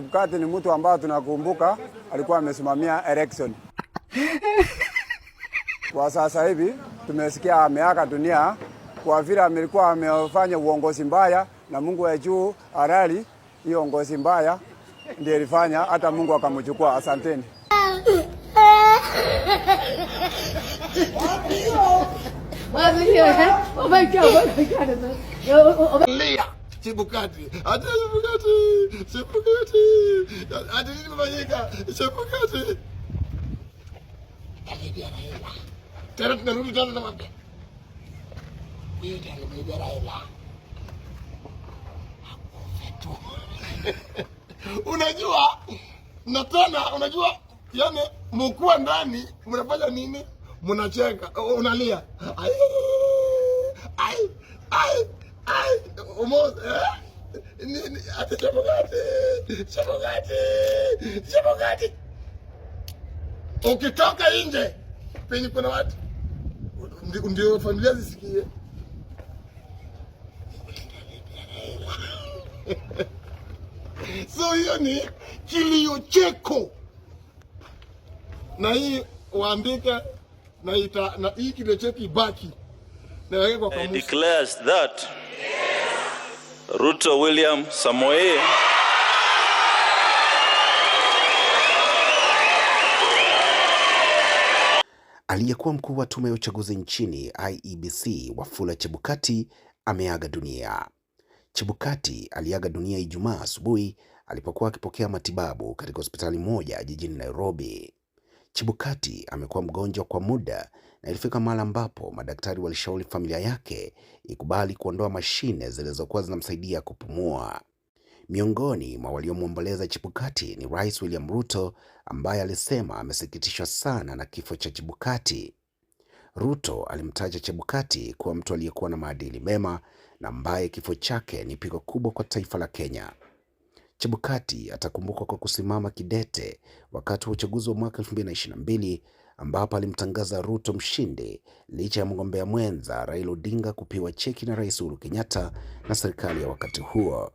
Chebukati ni mtu ambaye tunakumbuka alikuwa amesimamia election. Kwa sasa hivi tumesikia ameaga dunia kwa vile alikuwa amefanya uongozi mbaya, na Mungu wa juu halali hiyo uongozi mbaya ndiye ilifanya hata Mungu akamchukua. Asanteni. Lia Chebukati, ati Chebukati, Chebukati, ati nini imefanyika? Chebukati karibia Raila tena, tunarudi tena namwambia huyu ndiye alimwibia Raila akufe tu. Unajua, na tena unajua, yani mkuwa ndani mnafanya nini? Mnacheka, unalia ai ai ai ai, umo eh? Nini? Ati Chebukati, Chebukati, Chebukati. Ukitoka nje penye kuna watu ndio familia zisikie. So hiyo ni kilio cheko, na hii waandike na ita, na hii kilio cheko ibaki na weke kwa I kamusi. declares that Ruto William Samoei Aliyekuwa mkuu wa tume ya uchaguzi nchini IEBC Wafula Chebukati ameaga dunia. Chebukati aliaga dunia Ijumaa asubuhi alipokuwa akipokea matibabu katika hospitali moja jijini Nairobi. Chebukati amekuwa mgonjwa kwa muda na ilifika mahali ambapo madaktari walishauri familia yake ikubali kuondoa mashine zilizokuwa zinamsaidia kupumua. Miongoni mwa waliomwomboleza Chebukati ni Rais William Ruto ambaye alisema amesikitishwa sana na kifo cha Chebukati. Ruto alimtaja Chebukati kuwa mtu aliyekuwa na maadili mema na ambaye kifo chake ni pigo kubwa kwa taifa la Kenya. Chebukati atakumbukwa kwa kusimama kidete wakati wa uchaguzi wa mwaka 2022 ambapo alimtangaza Ruto mshindi licha ya mgombea mwenza Raila Odinga kupiwa cheki na Rais Uhuru Kenyatta na serikali ya wakati huo.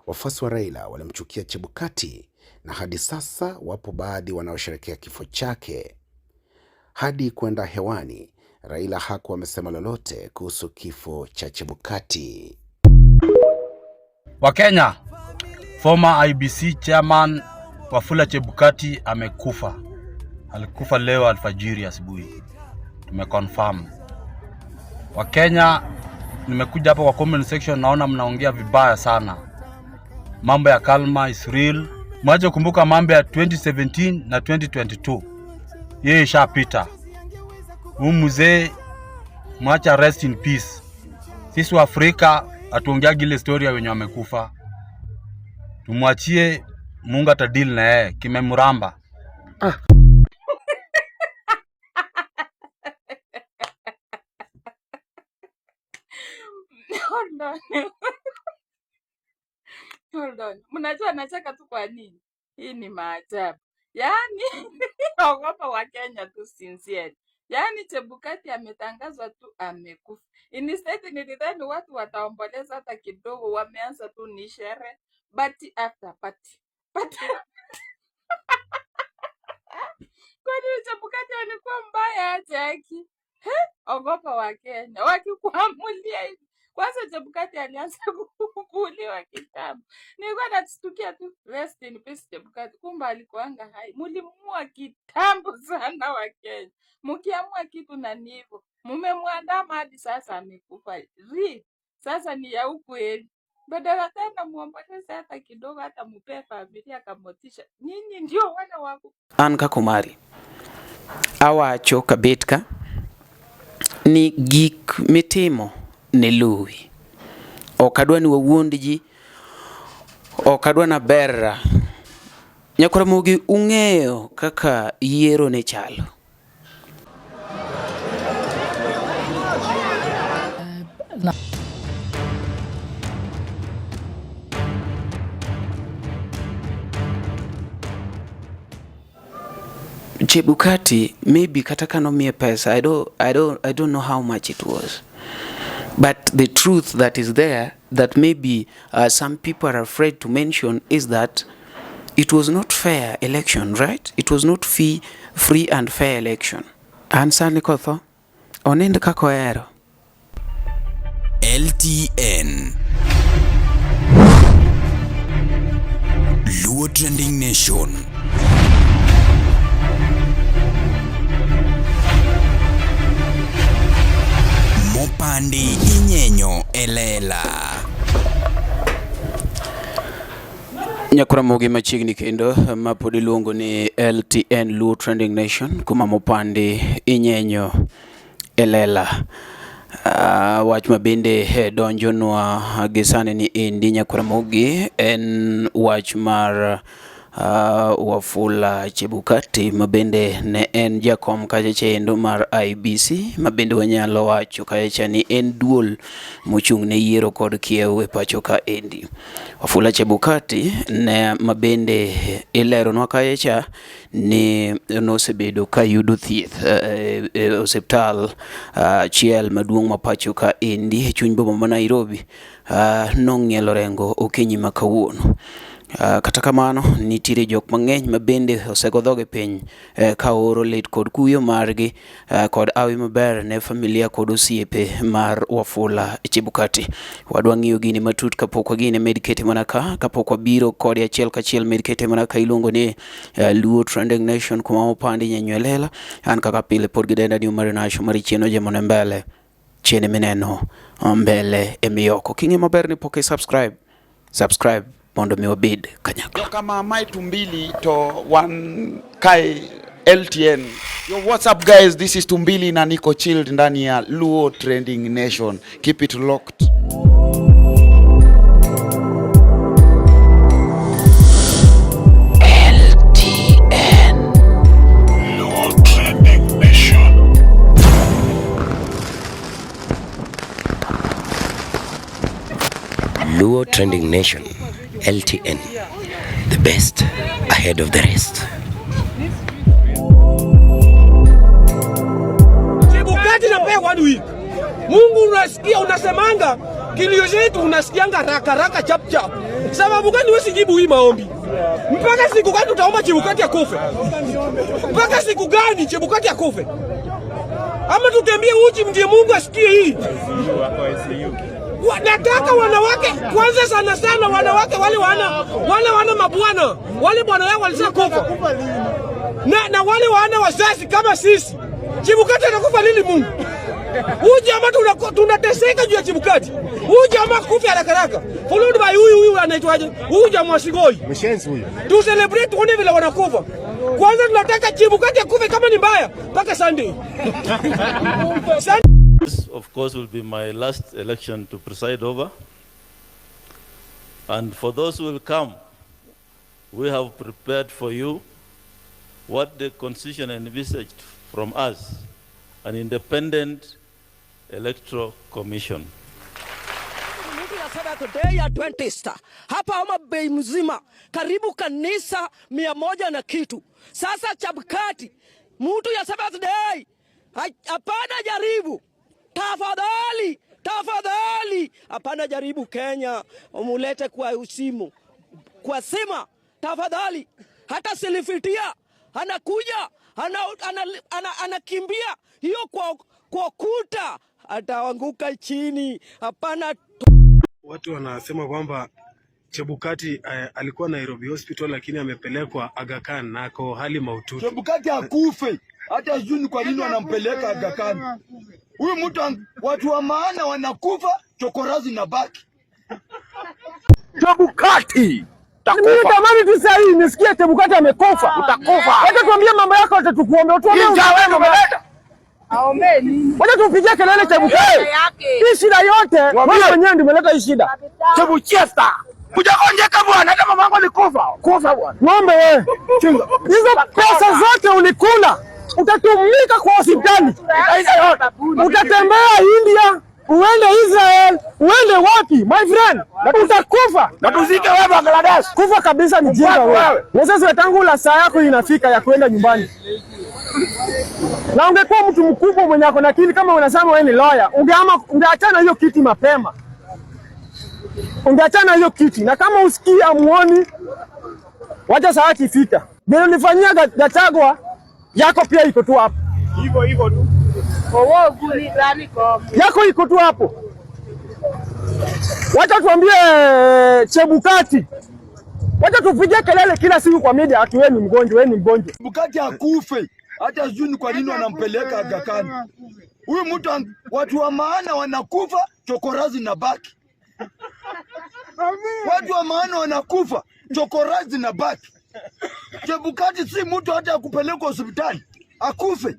Wafuasi wa Raila walimchukia Chebukati na hadi sasa wapo baadhi wanaosherekea kifo chake. Hadi kwenda hewani, Raila hakuwa amesema lolote kuhusu kifo cha Chebukati. Wakenya, former IBC chairman Wafula Chebukati amekufa. Alikufa leo alfajiri asubuhi, tumeconfirm. Wakenya, nimekuja hapa kwa comment section, naona mnaongea vibaya sana. Mambo ya Kalma is real. Mwache kumbuka mambo ya 2017 na 2022, yeye ishapita. Huyu mzee mwacha rest in peace. Sisi wa Afrika hatuongeagi ile story ya wenye wamekufa, tumwachie Mungu atadeal na yeye kimemramba. Hold on. Hold on. Mnajua nacheka tu kwa nini? Hii ni maajabu. Yaani ogopa wa Kenya tu sincerely. Yaani Chebukati ametangazwa tu amekufa. Instead nilidhani watu wataomboleza hata kidogo, wameanza tu ni sherehe party after party. Party. Kwani Chebukati alikuwa mbaya aje aki? Ogopa wa Kenya wakikuamulia hivi. Kwanza Chebukati alianza kuuliwa kitambo, nilikuwa natustukia tu rest in peace Chebukati, kumbe alikuanga hai. Mulimua kitambo sana wa Kenya, mkiamua kitu na ni hivyo, mumemwandama hadi sasa amekufa. Ri sasa ni ya ukweli, badala tena muomboleze hata kidogo, hata mupee familia kamotisha. Nyinyi ndio wale wa An kaka Omari, awacho kabet ka ni gik mitimo ne luwi. Ok adwa ni wawuond ji, ok adwa ni aberra. Nyakwa Ramogi ung'eyo kaka yiero ne chalo. Chebukati maybe kata kanomiye pesa I don't know how much it was but the truth that is there that maybe some people are afraid to mention is that It was not fair election, right? It was not free, free and fair election. An sani kotho, onind kaka ohero. LTN Luo Trending Nation. Mopandi inyenyo elela. Nyakwaramogi machiegni kendo ma pod iluongo ni LTN Luo Trending Nation kuma mopandi inyenyo e lela. Wach ma bende donjonwa gi sani ni endi Nyakwaramogi en wach mar Wafula Chebukati ma bende ne en jakom kacha chendo mar IEBC ma bende wanyalo wacho kacha ni en duol mochung' ne yiero kod kiew e pacho ka endi. Wafula Chebukati ne ma bende ileronwa kacha ni nosebedo ka yudo thieth e osiptal achiel maduong' ma pacho ka endi e chuny boma ma Nairobi nong'ielo rengo okinyi ma kawuono. Kata kamano nitiere jok mang'eny ma bende osego dhoge piny ka oro lit kod kuyo margi kod awi maber ne familia kod osiepe mar Wafula Chebukati. Wadwa ng'iyo gini matut kapok wagine med kete mana ka kapok wabiro kode achiel kachiel med kete mana ka iluongo ni Luo Trending Nation kuma opandi nyenyo e lela. An kaka pile pod gidenda ni Umar Nasho mar chieno jemone mbele chien mineno mbele emiyoko. King'e maber ni pok i subscribe, subscribe mondo mi wabed kanyakla. Kama mae Tumbili to wan kae LTN. Yo, what's up guys? This is Tumbili na niko chilled ndani ya Luo Trending Nation. Keep it locked. LTN Luo Trending Nation. Luo Trending Nation, LTN, the best ahead of the rest. Chebukati napea one week. Mungu unasikia, unasemanga kilio zetu unasikianga raka raka chap chap. Sababu gani wewe sijibu hii maombi? Mpaka siku gani utaomba Chebukati akufe? Mpaka siku gani Chebukati akufe? Ama tutembee uchi ndiye Mungu asikie hii? Nataka wanawake kwanza, sana sana wanawake wale wana mabwana, wale bwana yao walishakufa, na wale wana wazazi kama sisi. Chebukati atakufa lini Mungu? Huyu jamaa tunateseka juu ya Chebukati. Huyu jamaa kufa haraka haraka. Followed by huyu anaitwaje? Huyu jamaa wa Sigoi. Mshenzi huyu. Tu celebrate tuone vile wanakufa. Kwanza tunataka Chebukati akufe kama ni mbaya mpaka Sunday. Sunday. This, of course, will be my last election to preside over. And for those who will come, we have prepared for you what the Constitution envisaged from us, an independent electoral commission. Mtu ya Seventh Day Adventist hapa Homa Bay mzima karibu kanisa 100 na kitu. Sasa Chebukati, mtu ya Seventh Day, hapana jaribu, tafadhali, tafadhali, hapana jaribu Kenya umulete kwa usimu kwa sima, tafadhali. Hata silifitia anakuja anakimbia hiyo kwa kuta, ataanguka chini. Hapana. Watu wanasema kwamba Chebukati alikuwa Nairobi Hospital lakini amepelekwa Aga Khan na ako hali mahututi. Chebukati akufe, hata sijui ni kwa nini wanampeleka Aga Khan. Huyu mtu watu wa maana wanakufa, chokorazi na baki. Chebukati. Mimi tamani tu sasa hii nisikie Chebukati amekufa. Utakufa. Wacha tuambie mambo yako, wacha tukuombe. Tuombe. Wacha tupigie kelele Chebukati. Hii shida yote wewe mwenyewe ndio umeleta hii shida. Chebuchester. Hujagonjeka bwana, hata mamangu alikufa. Kufa bwana. Ng'ombe wewe. Chinga. Hizo pesa zote ulikula utatumika kwa hospitali. Utatembea India, uende Israel, uende wapi? My friend, utakufa. Na tuzike wewe Bangladesh. Kufa kabisa ni jinga wewe. Moses Wetangula, saa yako inafika ya kwenda nyumbani. Na ungekuwa mtu mkubwa mwenye ako na akili kama unasema wewe ni lawyer, ungeachana hiyo kiti mapema. Ungeachana hiyo kiti. Na kama usikii amuoni, Wacha saa yake ifika. Vile ulifanyia Gachagua yako pia iko tu hapo. Hivyo hivyo tu. Yako iko tu hapo. Wacha tuambie Chebukati. Wacha tupige kelele kila siku kwa media ati wewe ni mgonjwa, wewe ni mgonjwa. Chebukati akufe. Hata sijui ni kwa nini wanampeleka Aga Khan. Huyu mtu watu wa maana wanakufa, chokorazi na baki. Watu wa maana wanakufa, chokorazi na baki. Chebukati si mtu hata ya kupelekwa hospitali, akufe.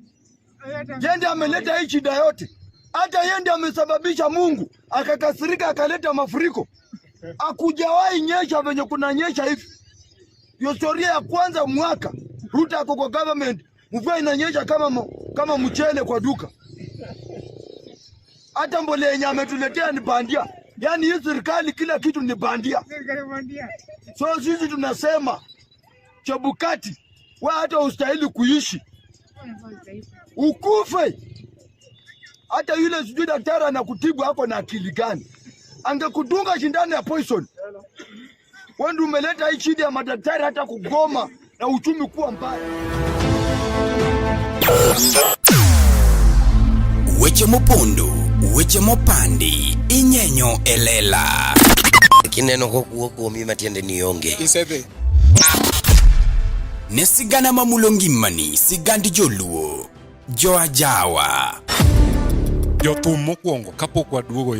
Yeye ndiye ameleta hii shida yote. Hata yeye ndiye amesababisha Mungu akakasirika akaleta mafuriko. Hakujawahi nyesha venye kuna nyesha hivi. Hiyo historia ya kwanza mwaka Ruto ako kwa government, mvua inanyesha kama mchele kwa duka. Hata mbolea yenye ametuletea ni bandia. Yaani hii serikali kila kitu ni bandia. So sisi tunasema Chebukati, wewe hata ustahili kuishi, ukufe. Hata yule sijui daktari anakutibu ako na akili gani? Angekudunga shindano ya poison. Wewe ndio umeleta hii shida ya madaktari hata kugoma na uchumi kuwa mbaya. Weche mopondo, weche mopandi, inyenyo e lela. Kineno kokuo kuomi matiende ni onge. Isedhi. Ne sigana mamulo ngimani, sigand joluo, joajawa. Jothum mokwongo kapok waduogo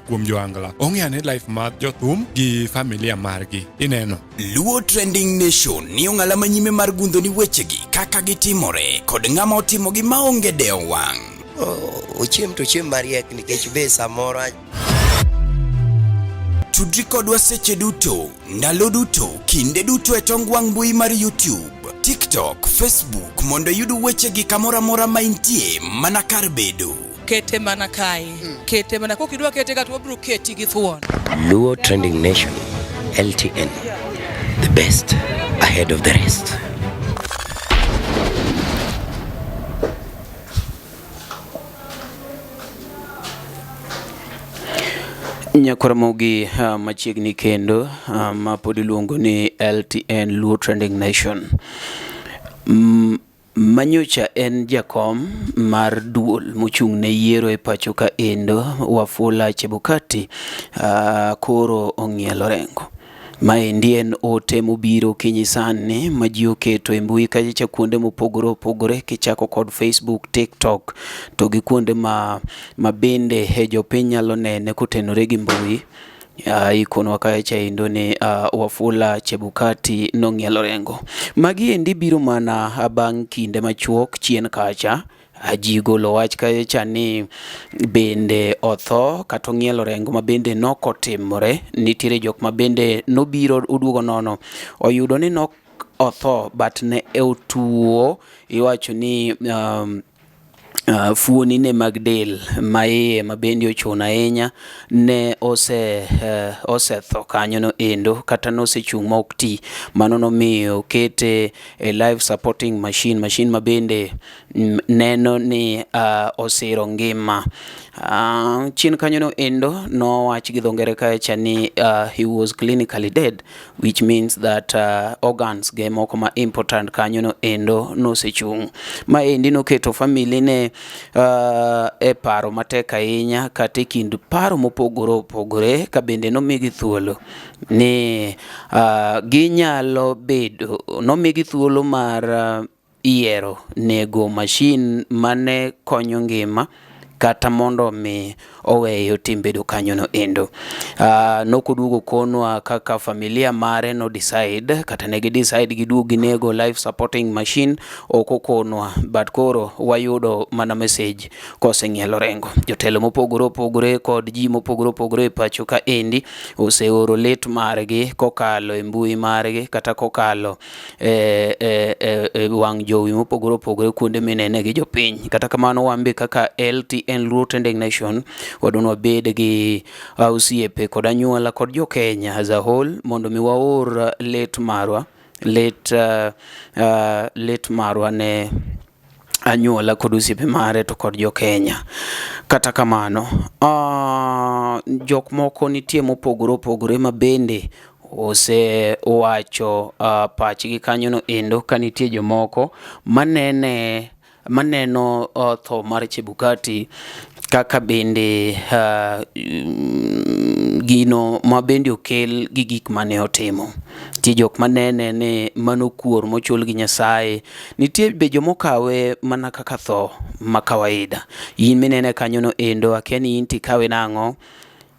kuom joangla ong'e ane life mar jothum gi familia margi ineno. Luo Trending Nation ni ong'ala manyime mar gundho ni wechegi kaka gitimore kod ng'ama otimogi maonge dewo wang'. Ochiem to ochiem mariek nikech be samoro Tudri kodwa seche duto, ndalo duto, kinde duto e tong wang' mbui mar YouTube, TikTok, Facebook mondo iyud wechegi kamoro amora ma intie mana kar bedo. Kete mana kae. Kete mana kokidwa kete ka to wabiro keti gi thuon. Luo Trending Nation, LTN, the best ahead of the rest. Nyakwaramogi machiegni kendo ma pod iluongo ni LTN Luo Trending Nation. Manyocha en jakom mar duol mochung' ne yiero e pacho ka endo Wafula Chebukati koro ong'ielo orengo. Maendi en ote mobiro okinyi sani ma ji oketo e mbui kacha kuonde mopogore opogore kichako kod Facebook, TikTok to gi kuonde ma bende jopiny nyalo nene kotenore gi mbui. Ikonwa kacha endo ni Wafula Chebukati nong'ielo orengo. Magi endi biro mana bang' kinde machuok chien kacha. Ji golo wach kacha ni bende otho kata ong'ielo orengo ma bende nokotimore. Nitiere jok ma bende nobiro oduogo nono oyudo ni nok otho but ne otuo iwacho ni fuoni ne mag del ma iye ma bende ochuno ahinya ne osetho kanyo no endo kata nosechung' ma ok ti. Mano nomiyo okete e life supporting machine, machine ma bende neno ni osiro ngima. Chien kanyo no endo nowach gi dho ngere kacha ni he was clinically dead, which means that organs ge moko ma important kanyo no endo nosechung'. Maendi noketo family ne e paro matek ahinya kata e kind paro mopogore opogore ka bende nomigi thuolo ni ginyalo bedo nomigi thuolo mar yiero nego machine mane konyo ngima kata mondo mi oweyo tim bedo kanyo no endo. Nokoduogo konwa kaka familia mare no decide kata ne gi decide giduog ginego life supporting machine ok okonwa, but koro wayudo mana message koseng'ielo orengo. Jotelo mopogore opogore kod ji mopogore opogore e pacho ka endi oseoro lit margi kokalo e mbui margi kata kokalo e wang' jowi mopogore opogore kuonde minene gi jopiny. Kata kamano wan be kaka LTN Luo Trending Nation wadwa ni wabed gi osiepe kod anyuola kod jo Kenya as a whole mondo mi waor lit marwa lit marwa ne anyuola kod osiepe mare to kod jo Kenya. Kata kamano jok moko nitie mopogore opogore ma bende osewacho uh, pachgi kanyono endo ka nitie jomoko manene maneno uh, tho mar Chebukati kaka bende uh, gino ma bende okel gi gik mane otimo. Nitie jok manene ni mano kuor mochul gi Nyasaye. Nitie be jomokawe mana kaka tho ma kawaida. In minene kanyono endo akia ni in tikawe nang'o?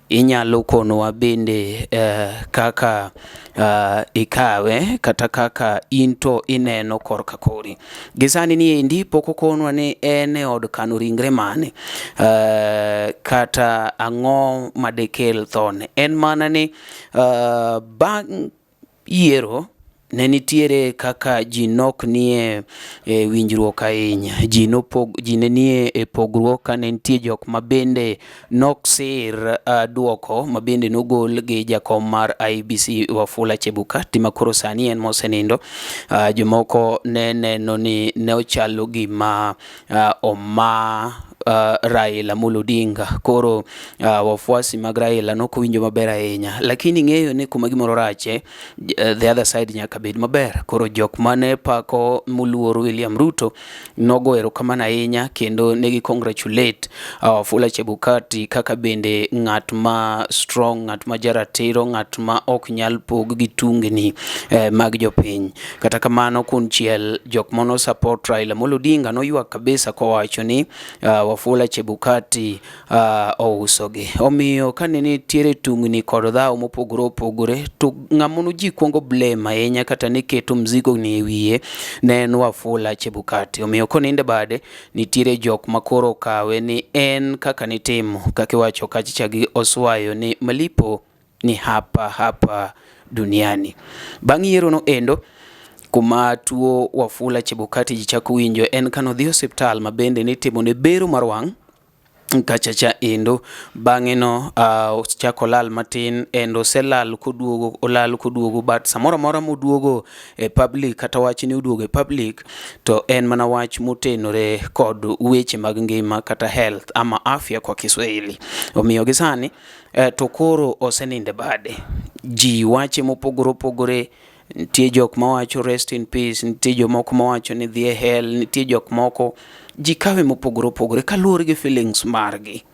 Inyalo konowa bende eh, kaka eh, ikawe kata kaka in to ineno korka kori. Gisani ni endi pok okonwa ni en e od kano ringre mane eh, kata ang'o madekel thone. En mana ni eh, bang' yiero ne nitiere kaka ji nok nie e winjruok ahinya. Ji nopog, ji ne nie e pogruok ka ne nitie jok ma bende nok sir uh, duoko ma bende nogol gi jakom mar IEBC Wafula Chebukati ma koro sani en mosenindo. Uh, jomoko ne neno ni ne ochalo gima uh, oma uh, Raila Amolo Odinga. Koro uh, wafuasi mag Raila nokowinjo maber ahinya, lakini ng'eyo ni kuma gimoro rache the other side nyaka bed maber. Koro jok mane pako moluor William Ruto nogo erokamano ahinya kendo negi congratulate Wafula uh, Chebukati kaka bende ng'at ma strong, ng'at ma jaratiro, ng'at ma ok nyal pog gi tungni eh, mag jopiny. Kata kamano kunchiel jok mano support Raila Amolo Odinga noywak kabisa kowacho ni uh, Wafula Chebukati uh, ousogi. Omiyo kane nitiere tungni kod dhawo mopogore opogore to ng'ama ji kuongo blame ahinya kata ne keto mzigo ni e wiye ne en Wafula Chebukati. Omiyo koninde bade nitiere jok ma koro okawe ni en kaka nitimo kaka iwacho kachicha gi Oswayo ni malipo ni hapa hapa duniani. Bang' yiero no endo kuma tuo Wafula Chebukati ji chako winjo en kano dhi osiptal ma bende nitimo ne bero mar wang' kachacha endo bang'e no uh, ochako lal matin endo oselal koduogo olal koduogo but samoro amora moduogo e public kata wach ni oduogo e public to en mana wach motenore kod weche mag ngima kata health ama afya kwa Kiswahili. Omiyo gi sani eh, to koro oseninde bade ji wache mopogore opogore nitie jok mawacho rest in peace, nitie jomoko mawacho ni dhi e hell, nitie jok moko ji kawe mopogore opogore kaluwore gi feelings margi.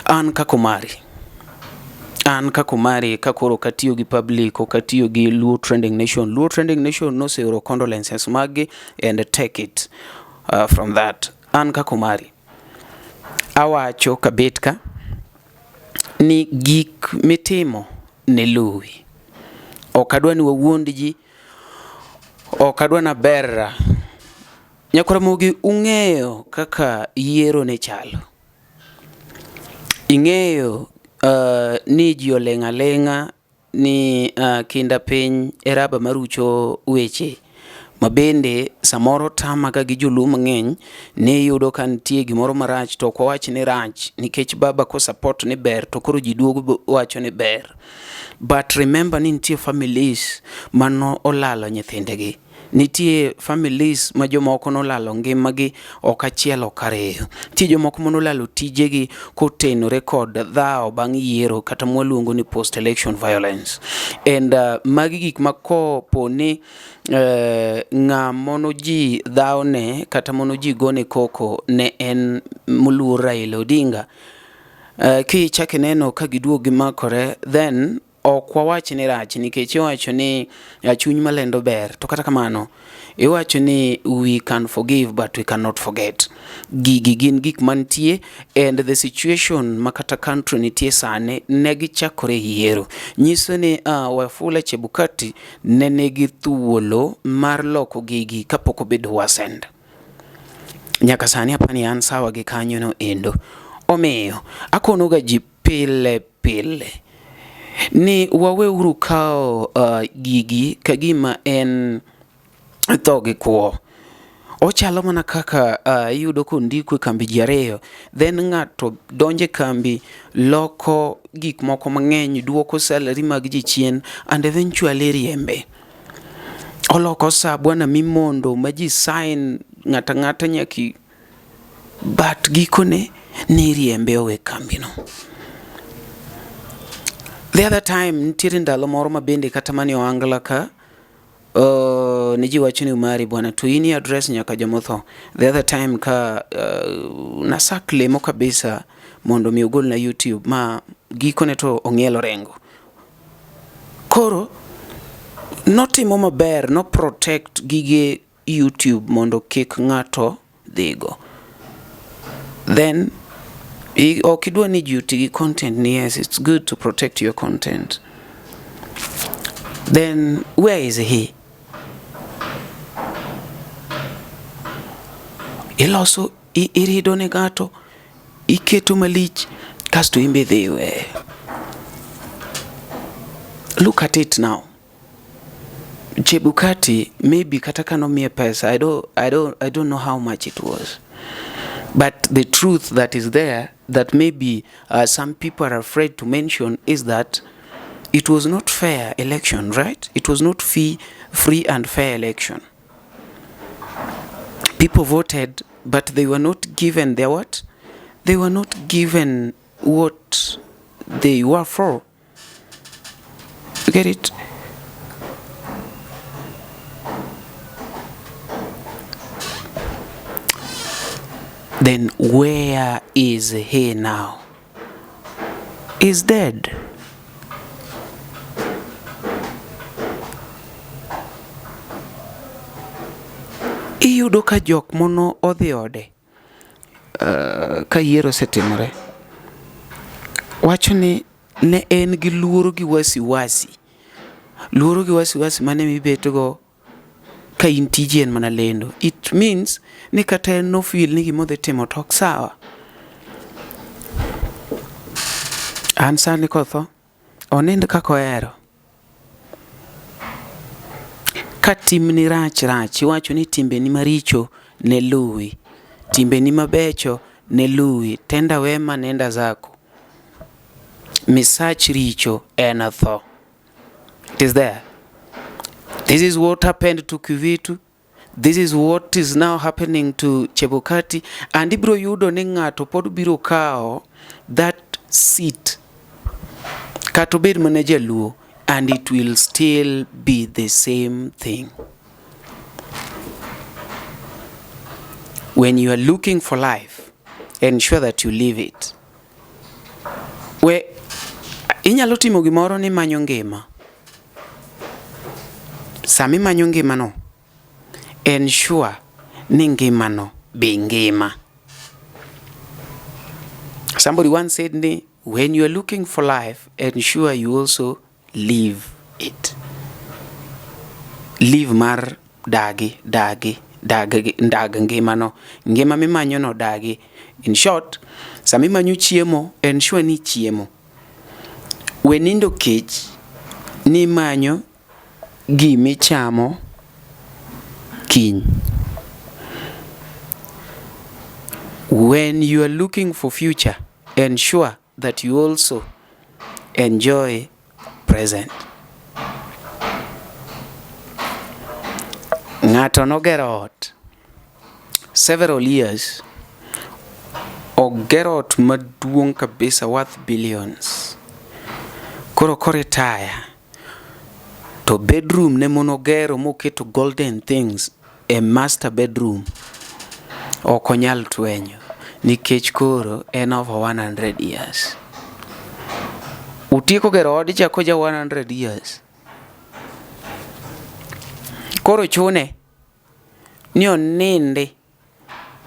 An kaka Omari, an kaka Omari ka koro ok atiyo gi public, ok atiyo gi Luo Trending Nation. Luo Trending Nation noseoro condolences maggi and take it uh, from that. An kaka Omari awacho kabet ka ni gik mitimo ne luwi. Ok adwa ni wawuond ji, ok adwa naberra. Nyakwaramogi ung'eyo kaka yiero ne chalo. Ing'eyo uh, ni ji oling' aling'a ni uh, kinda piny e raba marucho weche ma bende samoro tamaga gi joluo mang'eny ni iyudo ka nitie gimoro marach to ok wawach ni rach nikech baba ko support ni ber to koro ji duogo wacho ni ber. But remember ni nitie families mano olalo nyithindegi. Nitie families ma jomoko nolalo ngimagi ok achiel ok ariyo. Nitie jomoko manolalo tijegi kotenore kod dhawo bang' yiero kata mwaluongo ni post election violence. And uh, magi gik ma kopo ni uh, ng'a mono ji dhawone kata mono ji gone koko ne en moluor Raila Odinga. Uh, kichak ineno ka giduogo gimakore then ok wawach ni rach nikech iwacho ni chuny malendo ber to kata kamano iwacho ni we can forgive but we cannot forget. Gigi gin gik mantie and the situation ma kata country nitie sani ne gichakore yiero nyiso ni uh, Wafula Chebukati ne nigi thuolo mar loko gigi kapok obedo worsened. Nyaka sani apani an sawa gi kanyono endo. Omiyo akonoga ji pile pile ni waweuru kawo uh, gigi ka gima en tho gi kwo. Ochalo mana kaka uh, iyudo kondiko e kambi ji ariyo, then ng'ato donjo e kambi, loko gik moko mang'eny, duoko salary mag ji chien and eventually riembe. Oloko sa bwana mimondo ma ji sign ng'ato ang'ata nyaki but gikone ne iriembe owe kambino. The other time nitiere ndalo moro ma bende kata mane oangla ka ne ji wacho ni Umari bwana to in i address nyaka jomotho. The other time ka nasak lemo kabisa mondo mi ogolna YouTube ma gikone to ong'ielo rengo. Koro notimo maber, no protect gige YouTube mondo kik ng'ato dhigo. Then ok idwa ni ji oti gi content ni yes, it's good to protect your content. Then where is he? Iloso irido ne ng'ato, iketo malich, kasto in be idhi iweye. Look at it now. Chebukati maybe kata ka nomiye pesa I don't know how much it was. But the truth that is there that maybe some people are afraid to mention is that it was not fair election, right? It was not free and fair election. People voted, but they were not given their what? They were not given what they were for. You get it? Then where is he now? He's dead. Iyudo ka jok mono odhi ode ka yiero osetimore wacho ni ne en gi luoro gi wasiwasi. Luoro gi wasiwasi mane mibetgo ka in tiji en mana lendo. It means ni kata en no feel ni gima odhi timo to ok sawa. An sani kotho, onind kaka ohero. Ka timni rach rach, iwacho ni timbeni maricho ne luwi, timbeni mabecho ne luwi, tenda wema nenda zako. Misach richo en tho. It is there. This is what happened to Kivitu. This is what is now happening to Chebukati. And ibiro yudo ni ng'ato pod biro kawo that seat. Kata obed mana jaluo and it will still be the same thing. When you are looking for life, ensure that you live it. We inyalo timo gimoro ni manyo ngima. Sama imanyo ngimano, ensure ni ngimano be ngima. Somebody once said ni when you are looking for life, ensure you also live it. Live mar dagi, dagi, dagi, dag ngimano. Ngima mimanyo no dagi. In short, sama imanyo chiemo, ensure ni ichiemo. We nindo kech nimanyo gimichamo kiny. When you are looking for future, ensure that you also enjoy present. Ng'ato nogero ot several years, ogero ot maduong' kabisa worth billions. Koro koretire to bedroom ne monogero moketo golden things e master bedroom ok onyal twenyo nikech koro en over 100 years. Utieko gero odcha koja 100 years. Koro chune ni onindi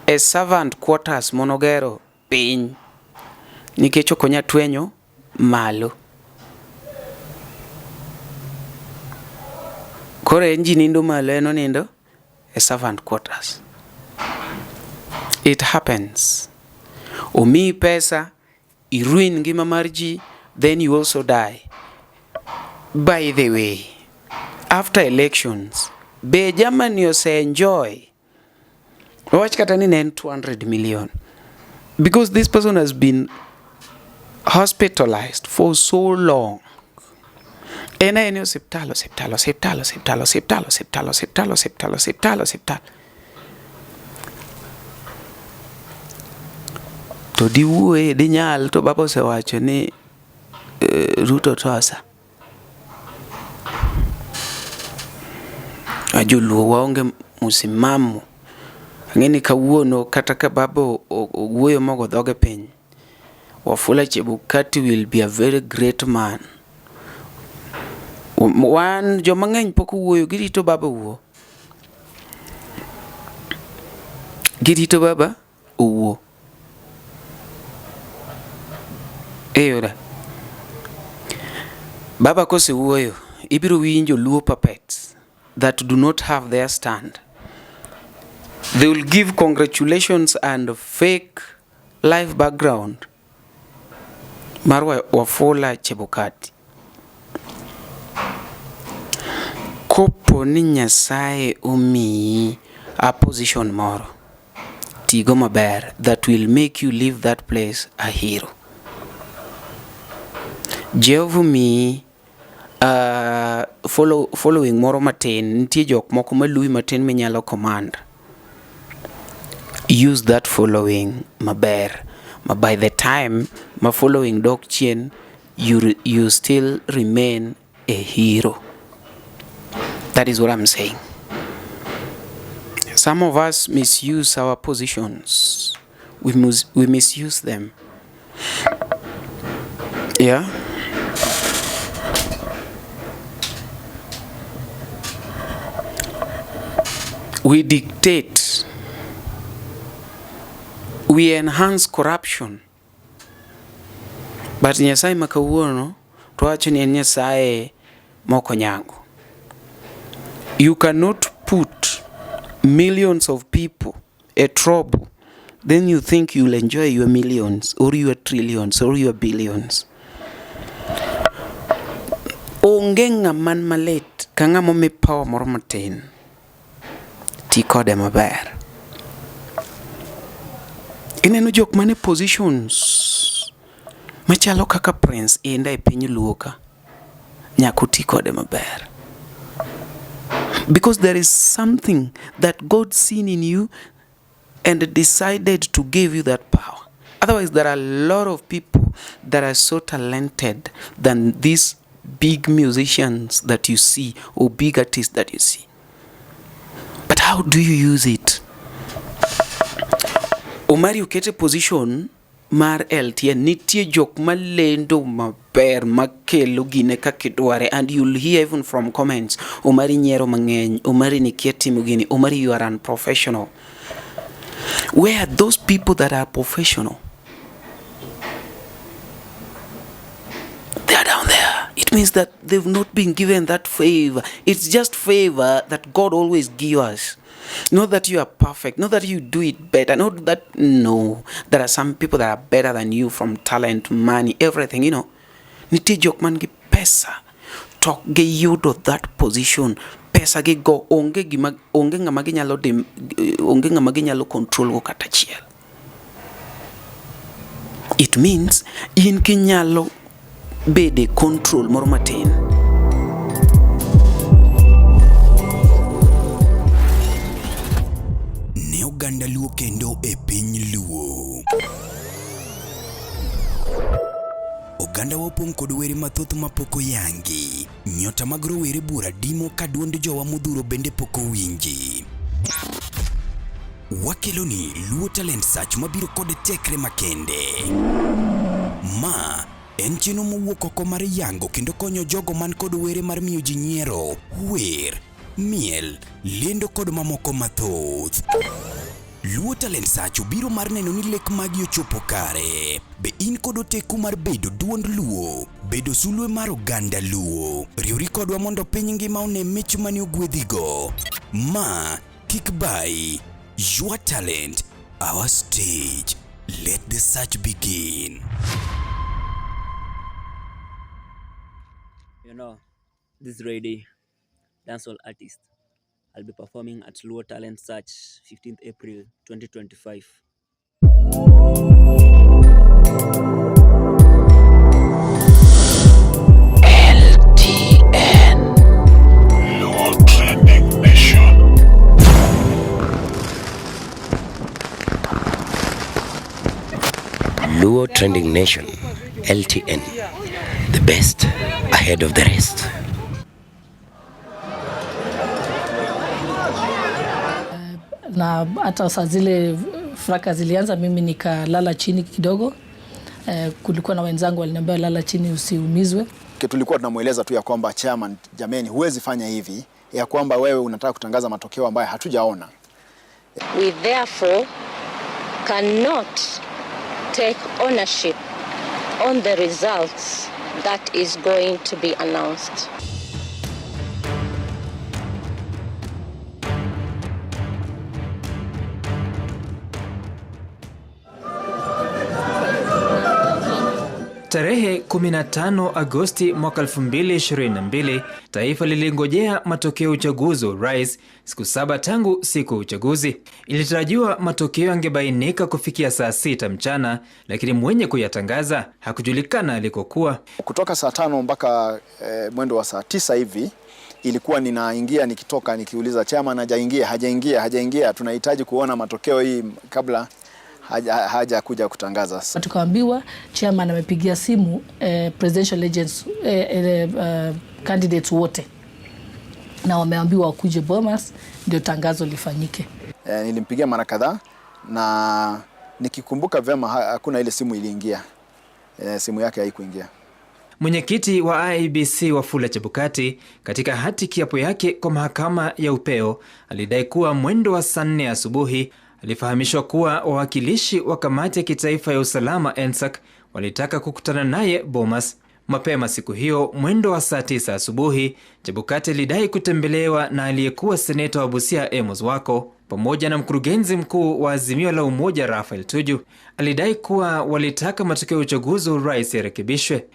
e servant quarters monogero piny nikech ok onya twenyo malo. Koro en ji nindo malo en onindo e servant quarters. It happens. Omiyi pesa, iruin ngima mar ji, then you also die. By the way, after elections, be Germany ose enjoy wach kata ni ne en 200 million because this person has been hospitalized for so long. En aen e osiptal, osiptal, osiptal, osiptal, osiptal, osiptal, osiptal, osiptal, osiptal, osiptal. To diwuoye, dinyal, to baba osewacho ni Ruto tosa. Joluo waonge msimamo. Ang'e ni kawuono kata ka baba owuoyo mogo dhoge piny, Wafula Chebukati will be a very great man. Wan joma ng'eny pok owuoyo, girito baba owuo. Girito baba owuo. Iyudo? Baba kosewuoyo, ibiro winjo Luo puppets that do not have their stand. They will give congratulations and fake life background mar Wafula Chebukati. Kopo ni Nyasaye omiyi a position moro, tigo maber that will make you leave that place a hero. Jehova omiyi following moro matin, nitie jok moko maluwi matin minyalo command. Use that following maber ma by the time ma following dok chien, you still remain a hero. That is what I'm saying. Some of us misuse our positions. We misuse them. Yeah. We dictate. We enhance corruption. But Nyasaye ma kawuono to wacho ni en Nyasaye mok onyango. You cannot put millions of people a trouble, then you think you'll enjoy your millions or your trillions or your billions. Onge ng'ama malit ka ng'ama omi power moro matin, ti kode maber. Ineno jok mane positions machalo kaka Prince Indah e piny Luo ka, nyaka oti kode maber. Because there is something that God seen in you and decided to give you that power. Otherwise, there are a lot of people that are so talented than these big musicians that you see or big artists that you see. But how do you use it? Omari okete position mar LTN, nitie jok malendo maber makelo gine kaka idware, and you'll hear even from comments, Omari nyiero mang'eny, Omari ni kia timo gini, Omari you are unprofessional. Where are those people that are professional? They are down there. It means that they've not been given that favor. It's just favor that God always gives us. Not that you are perfect, not that you do it better, not that, no. There are some people that are better than you from talent, money, everything, you know. Nitie jok man gi pesa, to ok giyudo that position. Pesa gi go onge gima, onge ng'ama ginyalo dim, onge ng'ama ginyalo control go kata achiel. It means in kinyalo bede control moro matin. Ne oganda Luo kendo e piny Luo. Oganda wa opong' kod were mathoth mapok oyangi. Nyota mag rowere buora dimo ka duond jowa modhuro bende pok owinji. Wakeloni Luo Talent Search mabiro kod tekre makende. Ma en chenro mowuok oko mar yango kendo konyo jogo man kod were mar miyo ji nyiero, wer, miel, lendo kod mamoko mathoth. Luo Talent Search obiro mar neno ni lek magi ochopo kare. Be in kod oteku mar bedo duond Luo, bedo sulwe mar oganda Luo? Riwri kodwa mondo piny ngima one mich mane ogwedhigo. Ma kik bayi. Your talent, our stage. Let the search begin. You know, this lady, dancehall artist, I'll be performing at Luo Talent Search 15th April 2025. LTN Luo Trending Nation. Luo Trending Nation, LTN, the best ahead of the rest. Na hata saa zile fraka zilianza, mimi nikalala chini kidogo. Kulikuwa na wenzangu waliniambia lala chini usiumizwe. Tulikuwa tunamweleza tu ya kwamba chairman, jameni, huwezi fanya hivi, ya kwamba wewe unataka kutangaza matokeo ambayo hatujaona. We therefore cannot take ownership on the results that is going to be announced. Tarehe 15 Agosti mwaka 2022, taifa lilingojea matokeo ya uchaguzi wa urais, siku 7 tangu siku ya uchaguzi. Ilitarajiwa matokeo yangebainika kufikia saa 6 mchana, lakini mwenye kuyatangaza hakujulikana alikokuwa. Kutoka saa 5 mpaka mwendo wa saa 9 hivi ilikuwa ninaingia nikitoka nikiuliza chairman hajaingia, hajaingia, hajaingia, tunahitaji kuona matokeo hii kabla haja kuja kutangaza. Tukaambiwa chairman amepigia simu presidential agents, candidates wote na wameambiwa wakuje Bomas ndio tangazo lifanyike. Nilimpigia mara kadhaa na nikikumbuka vyema hakuna ile simu iliingia. Simu yake haikuingia. Mwenyekiti wa IEBC Wafula Chebukati katika hati kiapo yake kwa mahakama ya upeo alidai kuwa mwendo wa saa 4 asubuhi alifahamishwa kuwa wawakilishi wa kamati ya kitaifa ya usalama NSAC walitaka kukutana naye Bomas. Mapema siku hiyo mwendo wa saa 9 asubuhi, Chebukati alidai kutembelewa na aliyekuwa seneta wa Busia Amos Wako pamoja na mkurugenzi mkuu wa Azimio la Umoja Raphael Tuju. Alidai kuwa walitaka matokeo ya uchaguzi wa urais yarekebishwe.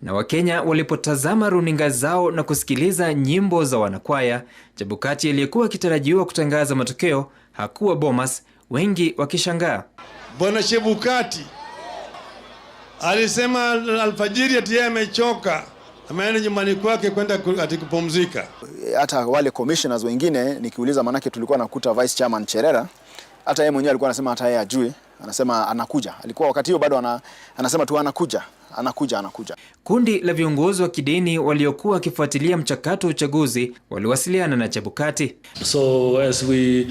Na Wakenya walipotazama runinga zao na kusikiliza nyimbo za wanakwaya, Chebukati aliyekuwa akitarajiwa kutangaza matokeo hakuwa Bomas, wengi wakishangaa. Bwana Chebukati alisema alfajiri ati yeye amechoka, ameenda nyumbani kwake kwenda ati kupumzika. Hata wale commissioners wengine nikiuliza, manake tulikuwa nakuta Vice Chairman Cherera, hata yeye mwenyewe alikuwa anasema hata yeye ajui, anasema anakuja. Alikuwa wakati hiyo bado anasema tu anakuja, anakuja, anakuja. Kundi la viongozi wa kidini waliokuwa wakifuatilia mchakato wa uchaguzi waliwasiliana na Chebukati. So as we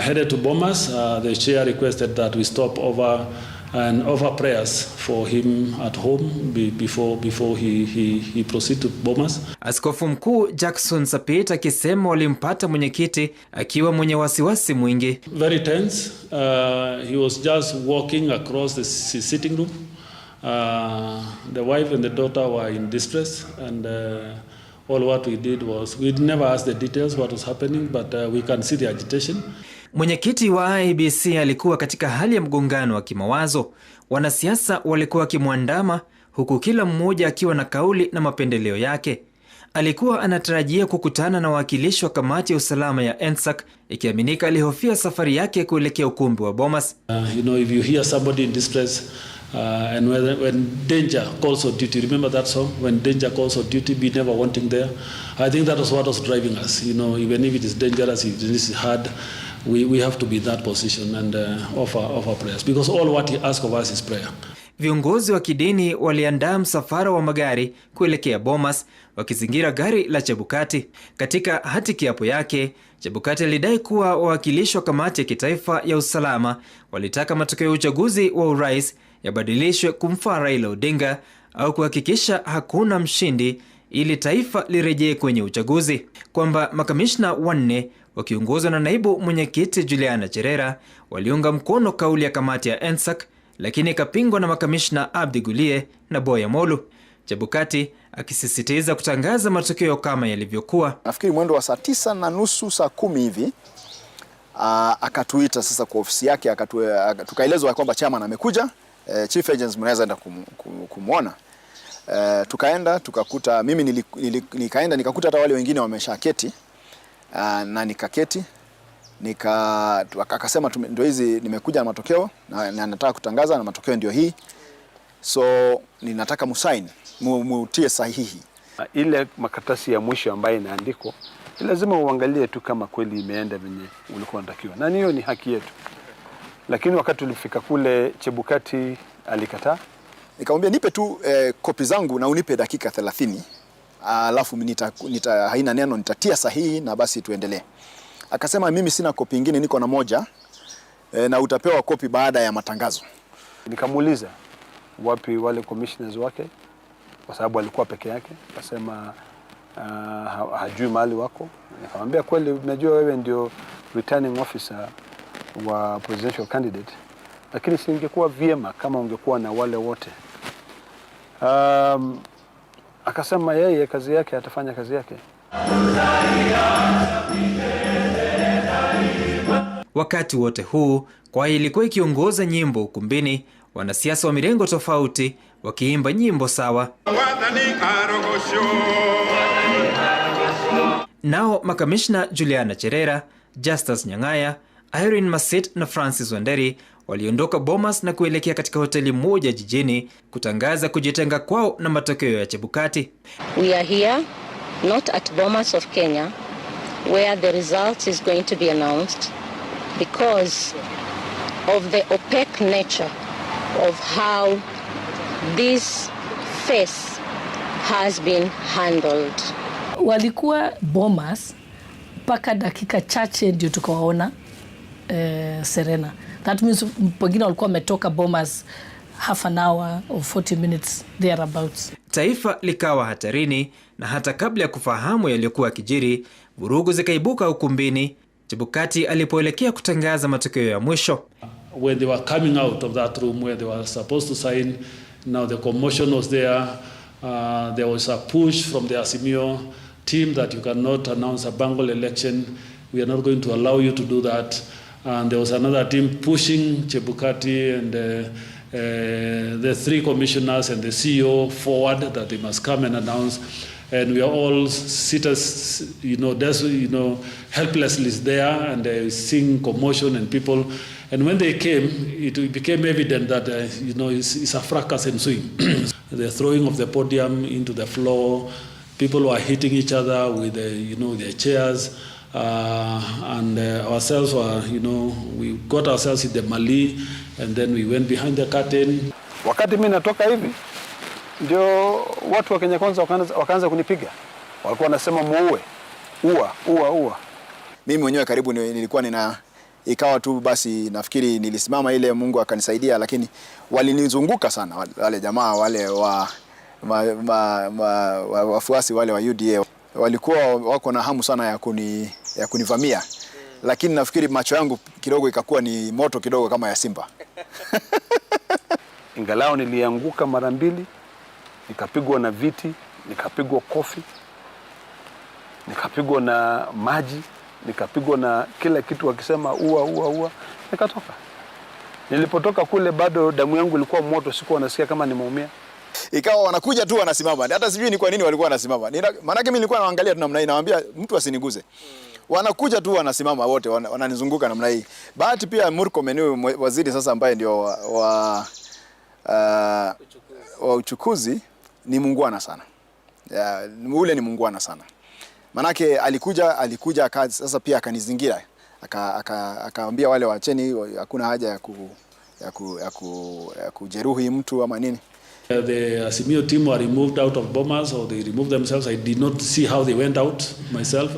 headed to Bomas, the chair requested that we stop over and offer prayers for him at home before he proceed to Bomas. Askofu Mkuu Jackson Sapit akisema walimpata mwenyekiti akiwa mwenye wasiwasi mwingi. Very tense. He was just walking across the sitting room. The wife and the daughter were in distress, and all what we did was we never asked the details what was happening, but we can see the agitation. Mwenyekiti wa IEBC alikuwa katika hali ya mgongano wa kimawazo. Wanasiasa walikuwa wakimwandama huku kila mmoja akiwa na kauli na mapendeleo yake. Alikuwa anatarajia kukutana na wawakilishi wa kamati ya usalama ya NSAC, ikiaminika alihofia safari yake kuelekea ukumbi wa Bomas. You know, if you hear somebody in distress, and when danger calls for duty, remember that song? When danger calls for duty, be never wanting there. I think that was what was driving us. You know, even if it is dangerous, if it is hard, we have to be in that position and offer prayers, because all what he asks of us is prayer. Viongozi wa kidini waliandaa msafara wa magari kuelekea Bomas wakizingira gari la Chebukati. Katika hati kiapo yake, Chebukati alidai kuwa wawakilishi wa kamati ya kitaifa ya usalama walitaka matokeo ya uchaguzi wa urais yabadilishwe kumfaa Raila Odinga au kuhakikisha hakuna mshindi ili taifa lirejee kwenye uchaguzi. Kwamba makamishna 4 wakiongozwa na naibu mwenyekiti Juliana Cherera waliunga mkono kauli ya kamati ya NSAC, lakini ikapingwa na makamishna Abdi Gulie na Boya Molu. Chebukati akisisitiza kutangaza matokeo kama yalivyokuwa. Nafikiri mwendo wa saa 9:30 saa 10 hivi akatuita sasa kwa ofisi yake, tukaelezwa kwamba chairman amekuja, chief agents mnaweza enda kumuona. Tukaenda tukakuta, mimi nikaenda nikakuta hata wale wengine wameshaketi, na nikaketi akasema ndio hizi nimekuja na matokeo na nataka kutangaza na matokeo ndio hii, so ninataka musign, mutie sahihi. Ile makaratasi ya mwisho ambayo inaandikwa lazima uangalie tu kama kweli imeenda venye ulikuwa unatakiwa, na hiyo ni haki yetu. Lakini wakati tulifika kule, Chebukati alikataa. Nikamwambia nipe tu kopi zangu na unipe dakika 30, alafu nita haina neno, nitatia sahihi na basi tuendelee. Akasema mimi sina kopi ingine, niko na moja na utapewa kopi baada ya matangazo. Nikamuuliza wapi wale commissioners wake, kwa sababu alikuwa peke yake. Akasema hajui mahali wako. Nikamwambia kweli, unajua wewe ndio returning officer wa presidential candidate, lakini singekuwa vyema kama ungekuwa na wale wote. Akasema yeye kazi yake atafanya kazi yake. Wakati wote huu kwaya ilikuwa ikiongoza nyimbo ukumbini, wanasiasa wa mirengo tofauti wakiimba nyimbo sawa. Nao makamishna Juliana Cherera, Justus Nyang'aya, Irene Masit na Francis Wanderi waliondoka Bomas na kuelekea katika hoteli moja jijini kutangaza kujitenga kwao na matokeo ya Chebukati. We are here not at Bomas of Kenya where the result is going to be announced because of the opaque nature of how this phase has been handled. Walikuwa Bomas mpaka dakika chache ndio tukawaona Serena. That means pengine walikuwa wametoka Bomas half an hour or 40 minutes thereabouts. Taifa likawa hatarini, na hata kabla ya kufahamu yaliyokuwa kijiri, vurugu zikaibuka ukumbini Chebukati alipoelekea kutangaza matokeo ya mwisho. When they were coming out of that room where they were supposed to sign, now the commotion was there. There was a push from the Azimio team that you cannot announce a bangle election. We are not going to allow you to do that. And there was another team pushing Chebukati and the three commissioners and the CEO forward that they must come and announce. And we are all seated, you know, helplessly there and seeing commotion and people. And when they came, it became evident that, you know, it's a fracas ensuing. The throwing of the podium into the floor, people were hitting each other with, you know, their chairs. And ourselves were, you know, we got ourselves in the melee and then we went behind the curtain. Wakati mimi natoka hivi ndio watu wa Kenya Kwanza wakaanza kunipiga. Walikuwa wanasema muue, ua, ua, ua. Mimi mwenyewe karibu nilikuwa nina ikawa tu basi nafikiri nilisimama ile, Mungu akanisaidia, lakini walinizunguka sana wale jamaa wale wa wafuasi wale wa UDA walikuwa wako na hamu sana ya kunivamia. Lakini nafikiri macho yangu kidogo ikakuwa ni moto kidogo kama ya simba. Ingalao nilianguka mara mbili, nikapigwa na viti, nikapigwa kofi, nikapigwa na maji, nikapigwa na kila kitu wakisema ua ua ua, nikatoka. Nilipotoka kule bado damu yangu ilikuwa moto, sikuwa nasikia kama nimeumia. Ikawa wanakuja tu wanasimama. Hata sijui ni kwa nini walikuwa wanasimama. Maana mimi nilikuwa naangalia tu namna hii, nawaambia mtu asiniguze. Wanakuja tu wanasimama wote, wananizunguka namna hii. Bahati pia Murkomen waziri sasa ambaye ndio wa uchukuzi ni muungwana sana. Ule ni muungwana sana. Manake alikuja sasa pia akanizingira. Akaambia wale waacheni, hakuna haja ya kujeruhi mtu ama nini. The Azimio team were removed out of Bomas, or they removed themselves. I did not see how they went out myself.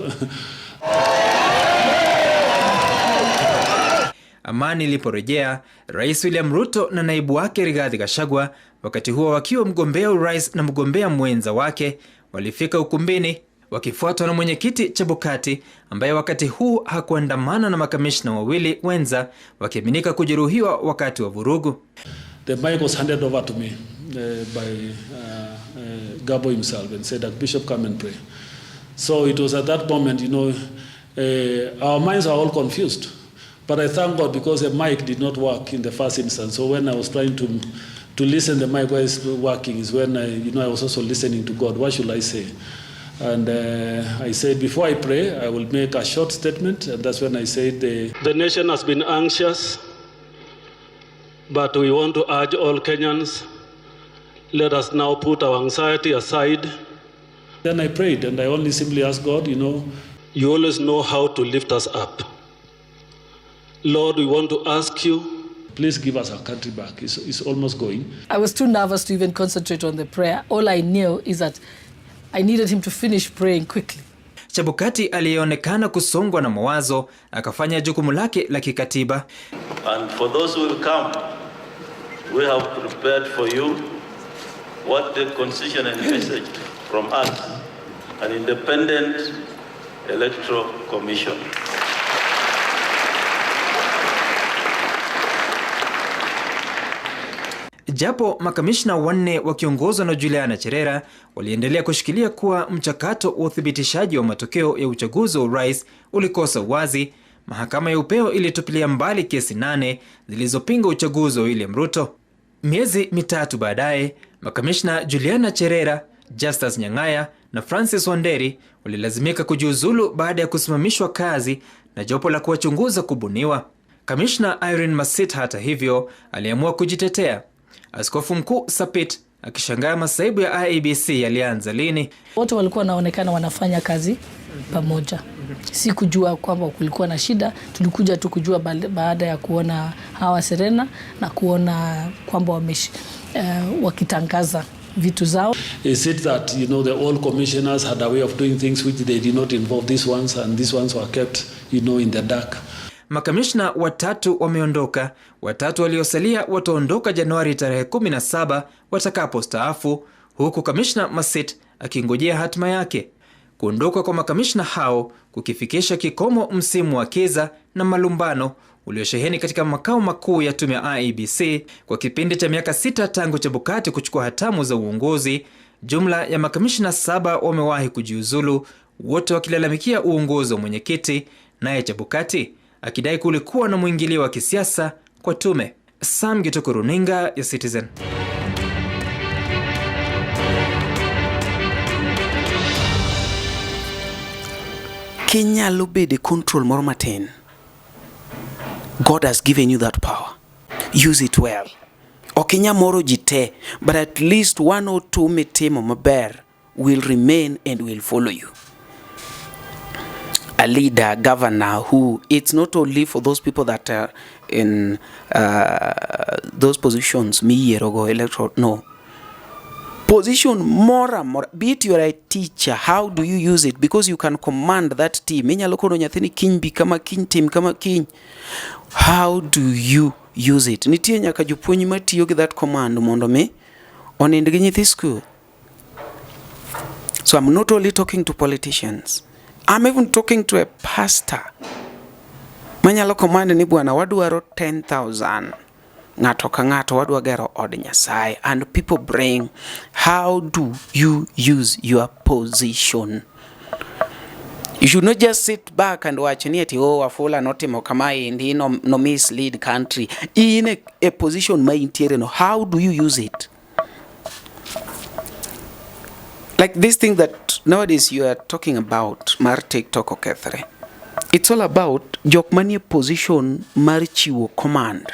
Amani iliporejea, Rais William Ruto na naibu wake Rigathi Gachagua, wakati huo wakiwa mgombea urais na mgombea mwenza wake, walifika ukumbini wakifuatwa na mwenyekiti Chebukati ambaye wakati huu hakuandamana na makamishna wawili wenza wakiaminika kujeruhiwa wakati wa vurugu. The mic was handed over to me by Gabo himself and said, Bishop, come and pray. So it was at that moment, you know, our minds are all confused. But I thank God because the mic did not work in the first instance. So when I was trying to listen, the mic was working is when I was also listening to God. What should I say? And I said, before I pray, I will make a short statement. And that's when I said, the nation has been anxious, but we want to urge all Kenyans, let us now put our anxiety aside. Then I prayed, and I only simply asked God, you know, you always know how to lift us up. Lord, we want to ask you Please give us our country back. It's, it's almost going. I was too nervous to even concentrate on the prayer. All I knew is that I needed him to finish praying quickly. Chebukati aliyeonekana kusongwa na mawazo akafanya jukumu lake la kikatiba. And for those who will come, we have prepared for you what the Constitution envisaged from us, an independent electoral commission. Japo makamishna wanne wakiongozwa na Juliana Cherera waliendelea kushikilia kuwa mchakato wa uthibitishaji wa matokeo ya uchaguzi wa urais ulikosa uwazi, mahakama ya upeo ilitupilia mbali kesi 8 zilizopinga uchaguzi wa William Ruto. Miezi mitatu baadaye, makamishna Juliana Cherera, Justus Nyang'aya na Francis Wanderi walilazimika kujiuzulu baada ya kusimamishwa kazi na jopo la kuwachunguza kubuniwa. Kamishna Irene Masit, hata hivyo, aliamua kujitetea. Askofu Mkuu Sapit akishangaa masaibu ya IEBC yalianza lini. Wote walikuwa wanaonekana wanafanya kazi pamoja. Si kujua kwamba kulikuwa na shida, tulikuja tu kujua baada ya kuona hawa Serena na kuona kwamba wakitangaza vitu zao. Is it that the old commissioners had a way of doing things which they did not involve these ones, and these ones were kept in the dark? Makamishna watatu wameondoka, watatu waliosalia wataondoka Januari tarehe 17 watakapostaafu, huku kamishna Masit akingojea hatima yake. Kuondoka kwa makamishna hao kukifikisha kikomo msimu wa kiza na malumbano uliosheheni katika makao makuu ya tume ya IEBC kwa kipindi cha miaka 6 tangu Chebukati kuchukua hatamu za uongozi. Jumla ya makamishna 7 wamewahi kujiuzulu, wote wakilalamikia uongozi wa mwenyekiti, naye Chebukati akidai kulikuwa na mwingilio wa kisiasa kwa tume. Sam Gituku, runinga ya Citizen. Kinyalo bedo e control moro matin. God has given you that power. Use it well. Ok inyal moro ji te, but at least one or two mitimo maber will remain and will follow you. A leader, governor, who it's not only for those people that are in those positions, miyierogo electoral, no. Position moro amora, be it you are a teacher, how do you use it? Because you can command that team. Inyalo kono nyathini kiny bi kama kiny tim kama kiny. How do you use it? Nitie nyaka jopuonj matiyo gi that command mondo mi onind gi nyithi school. So I'm not only talking to politicians. I'm even talking to a pastor. Manyalo command ni bwana wadwaro 10,000. Ng'ato ka ng'ato wadwa gero od Nyasaye, and people bring. How do you use your position? You should not just sit back and watch ni ati, oh, Wafula notimo kama endi, no mislead country. In a position ma intiere no, how do you use it? Like this thing that nowadays you are talking about, mar TikTok okethre. It's all about jok manie position mar chiwo command.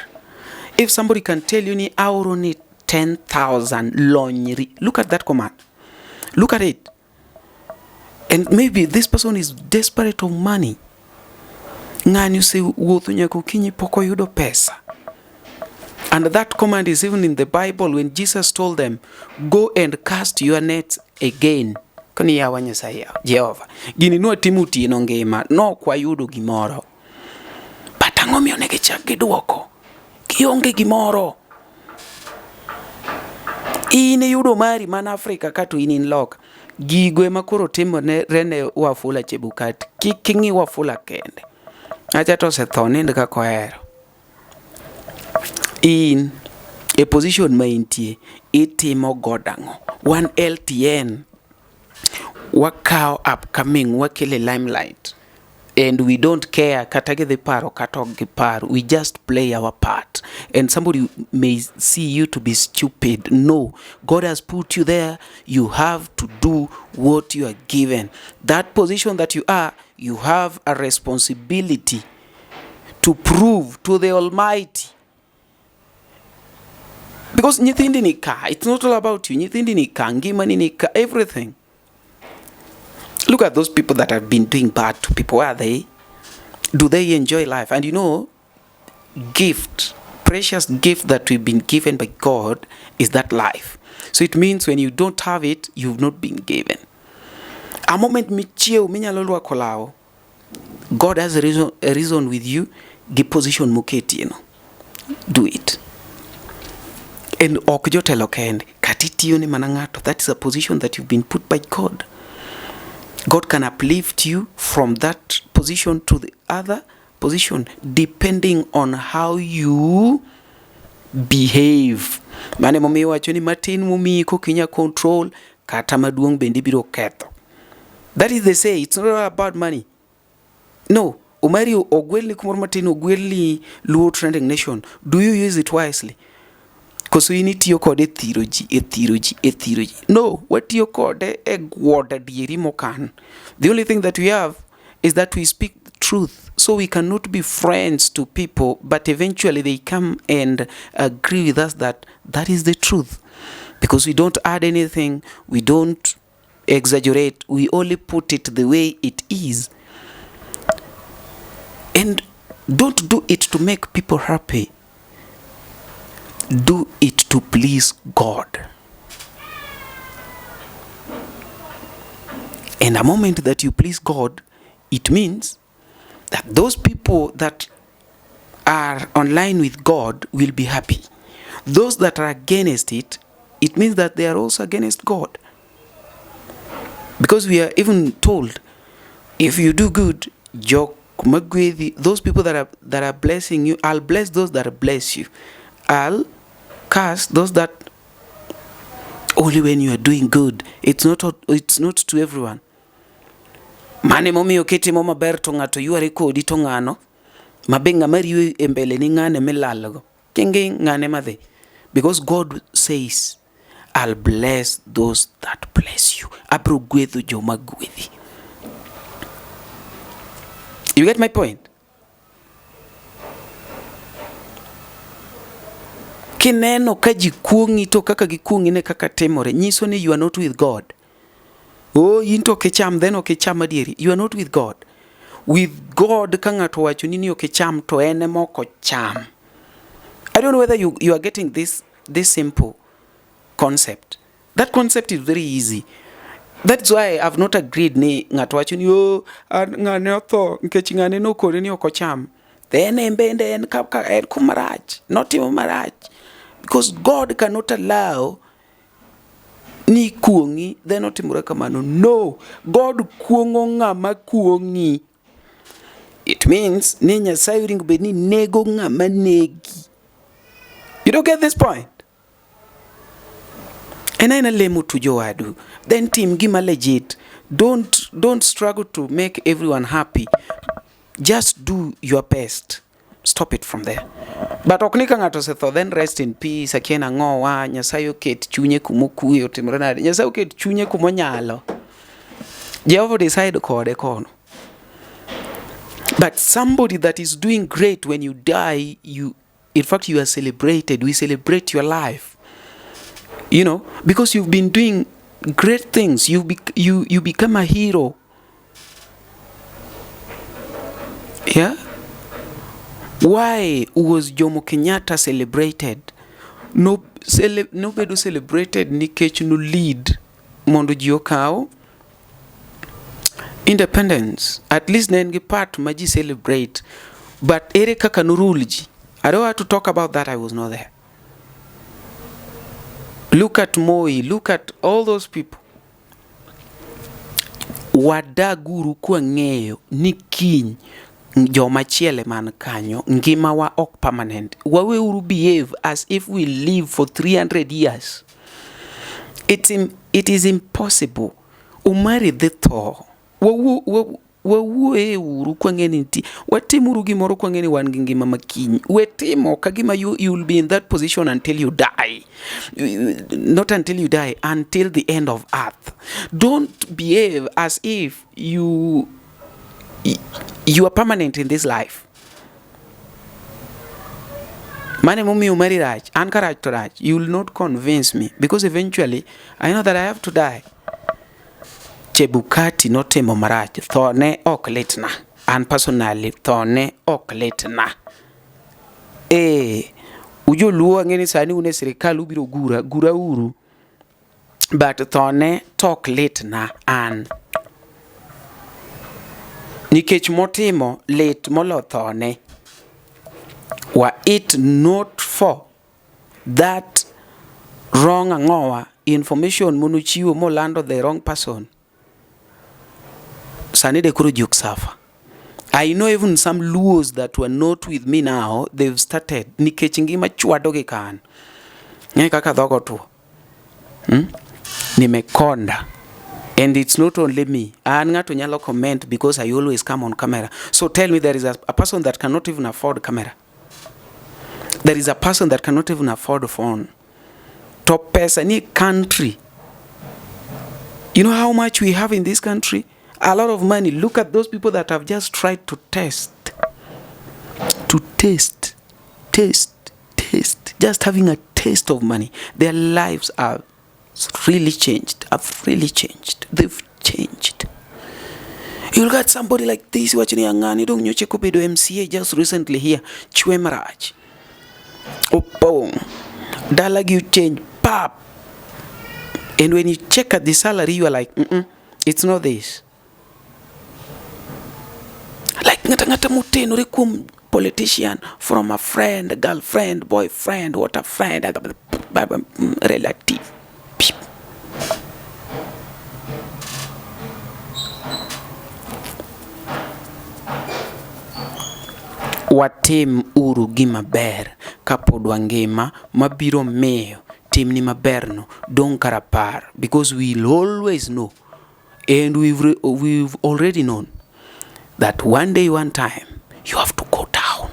If somebody can tell you ni aoro ni 10,000 lonyri, look at that command. Look at it. And maybe this person is desperate of money. Ng'ani osewuotho nyaka okinyi pok oyudo pesa. And that command is even in the Bible when Jesus told them, go and cast your nets again. Koni yawa Nyasaye yawa, Jehova. Gini nwatimo otieno ngima, nok wayudo gimoro. But ang'o miyo ne gichak giduoko? Gionge gimoro. In iyudo mari mana Afrika ka to in in loka. Gigo ema koro timore ne Wafula Chebukati. Kik ing'i Wafula kende. Acha to osetho, nind kaka ohero. In e position ma intie, itimo godo ang'o? Wan LTN, wakawo upcoming, wakele limelight. And we don't care kata gidhi paro kata ok giparo. We just play our part. And somebody may see you to be stupid. No, God has put you there. You have to do what you are given. That position that you are, you have a responsibility to prove to the Almighty. Because nyithindi ni ka, it's not all about you. Nyithindi ni ka, ngimani ni ka, everything. Look at those people that have been doing bad to people. Where are they? Do they enjoy life? And gift precious gift that we've been given by God is that life. So it means when you don't have it, you've not been given. A moment michiew minyalo rwako law, God has a reason with you gi position moketie no. Do it. And ok jotelo kende, kata itiyo ne mana ng'ato, that is a position that you've been put by God. God can uplift you from that position to the other position depending on how you behave. Mano emomiyo iwacho ni matin momiyi kok inya control kata maduong' bende ibiro ketho. That is the say, it's not all about money. No, Omari ogwelni kumoro matin, ogwelni Luo Trending Nation. Do you use it wisely? Koso in itiyo kode e thiro ji, e thiro ji, e thiro ji. No, watiyo kode e gwodo adieri mokan. The only thing that we have is that we speak truth. So we cannot be friends to people, but eventually they come and agree with us that that is the truth. Because we don't add anything, we don't exaggerate, we only put it the way it is. And don't do it to make people happy. Do it to please God. And the moment that you please God, it means that those people that are online with God will be happy. Those that are against it, it means that they are also against God. Because we are even told, if you do good, jok magwedhi, those people that are blessing you, I'll bless those that bless you. I'll curse those that only when you are doing good. It's not to everyone. Mane momiyo kitimo maber to ng'ato yware kodi to ng'ano mabe ng'ama riwe e mbele ni ng'ane milalgo. Kingi ng'ane madhi. Because God says, I'll bless those that bless you. Abro gwedho joma gwedhi. You get my point? Kineno ka ji kuong'i to kaka gikuong'i ne kaka timore, nyiso ni you are not with God. Oh, in to ok icham, then ok icham adieri. You are not with God. With God, ka ng'ato owacho ni ok icham, to en ema ok ocham. I don't know whether you are getting this simple concept. That concept is very easy. That's why I've not agreed ni ng'ato wacho ni, oh, ng'ane otho, nikech ng'ane nokone ni ok ocham. Then en bende en en kuma rach, notimo marach. Because God cannot allow ni kuong'i, then otimore kamano. No, God kuong'o ng'ama kuong'i. It means ni Nyasaye oringo bed ni nego ng'ama negi. You don't get this point? En aena lemo to jowadu. Then tim gima legit. Don't struggle to make everyone happy. Just do your best. Stop it from there. But ok ni ka ng'ato osetho, then rest in peace. Akia nang'owa, Nyasaye oket chunye kumokwe, otimore nade. Nyasaye oket chunye kumonyalo. Jehovah decide kode kono. But somebody that is doing great, when you die, in fact, you are celebrated. We celebrate your life. You know, because you've been doing great things. You become a hero. Yeah? Why was Jomo Kenyatta celebrated? No, nobedo celebrated nikech no lead mondo ji okaw independence. At least ne en gi part ma ji celebrate. But ere kaka no rule ji? I don't want to talk about that. I was not there. Look at Moi. Look at all those people. Wadaguru kwang'eyo ni kiny joma chiele man kanyo ngimawa ok permanent. Waweuru behave as if we live for 300 years. It is impossible. Umari dhi tho. Wawuoye uru kwang'e ni nitie. Watimuru gimoro kwang'e ni wan gi ngima makiny. We timo ka gima you will be in that position until you die. Not until you die, until the end of earth. Don't behave as if you are permanent in this life. Mane momiyo mari rach, an ka rach to rach. You will not convince me because eventually I know that I have to die. Chebukati notimo marach, thone ok litna. An personally, thone ok litna. Ujoluo ang'e ni sani un e sirikal ubiro gura, gura uru. But thone tok litna an. Nikech motimo lit molo thone. Were it not for that wrong ang'owa information monochiwo molando the wrong person. Sani de koro ji ok suffer. I know even some Luos that were not with me now, they've started nikech ngima chwadogi kan. Ng'e kaka dhogo tuo. Nimekonda. And it's not only me. An ng'ato nyalo comment because I always come on camera. So tell me there is a person that cannot even afford camera. There is a person that cannot even afford phone. To pesa ni country. You know how much we have in this country? A lot of money. Look at those people that have just tried to test. To taste, taste, taste. Just having a taste of money. Their lives are really changed. Have really changed. They've changed. You'll get somebody like this watching ng'ani dong nyocha kobedo MCA just recently here. Chwe marach. Opong. Dala gi change. Pap. And when you check at the salary, you are like, mm-mm, it's not this. Like ng'ata ng'ata motenore kuom politician from a friend, girlfriend, boyfriend, what a friend, relative. Watim uru gima ber kapod wangima mabiro miyo timni maberno dong' ka rapar because we'll always know and we've already known that one day, one time, you have to go down.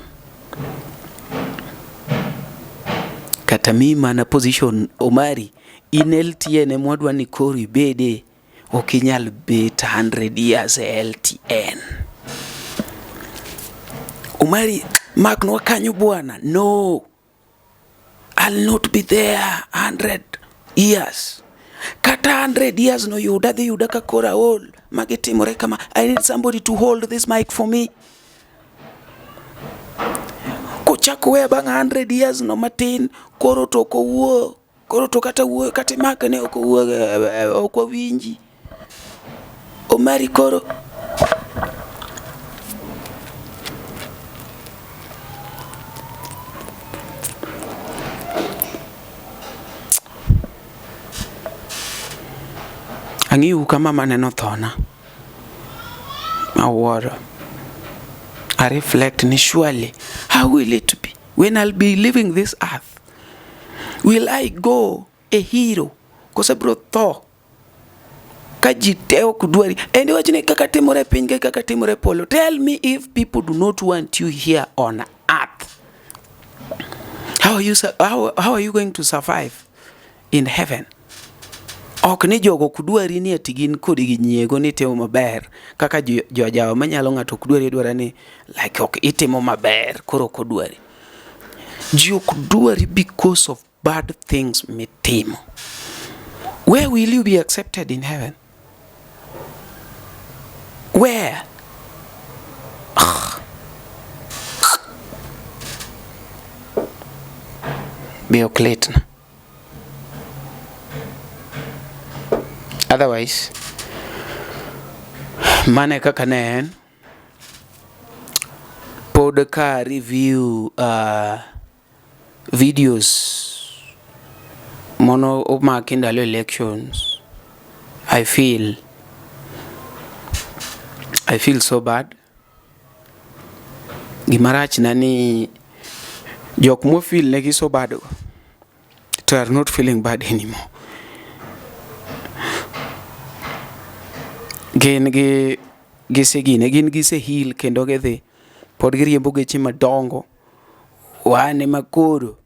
Kata mi mana position Omari, in LTN emwadwa ni koro ibede, ok inyal bet 100 years e LTN. Omari, maknwa kanyo bwana, no. I'll not be there 100 years. Kata 100 years no yuda, dhi yuda ka koro aol. Magi timore kama, I need somebody to hold this mic for me. Kochako weya bang' 100 years no matin, koro to ok owuo. Koro to kata wuoyo kata imake ne ok owuo, ok wawinji. Omari koro ang'iu kama maneno thona. Awuoro. I reflect ni surely how will it be when I'll be leaving this earth? Will I go a hero? Koso abiro tho ka ji te ok dwari. And iwacho ni kaka timore e piny ka kaka timore e polo. Tell me if people do not want you here on earth. How are you going to survive in heaven? Ok ni jogo ok dwari ni ati gin kodi gi nyiego ni itimo maber kaka jojawa manyalo ng'ato ok dwari dwara ni like ok itimo maber koro ok odwari. Ji ok dwari because of bad things mitimo. Where will you be accepted in heaven? Where? Be ok litna. Otherwise, mane kaka ne en, pod ka review videos mono omaki ndalo elections, I feel so bad. Gimarach na ni jok mo feel negi so bad go to are not feeling bad anymore. Gin gi gisegine, gin gise heal kendo gidhi pod giriembo geche madongo. Wan ema koro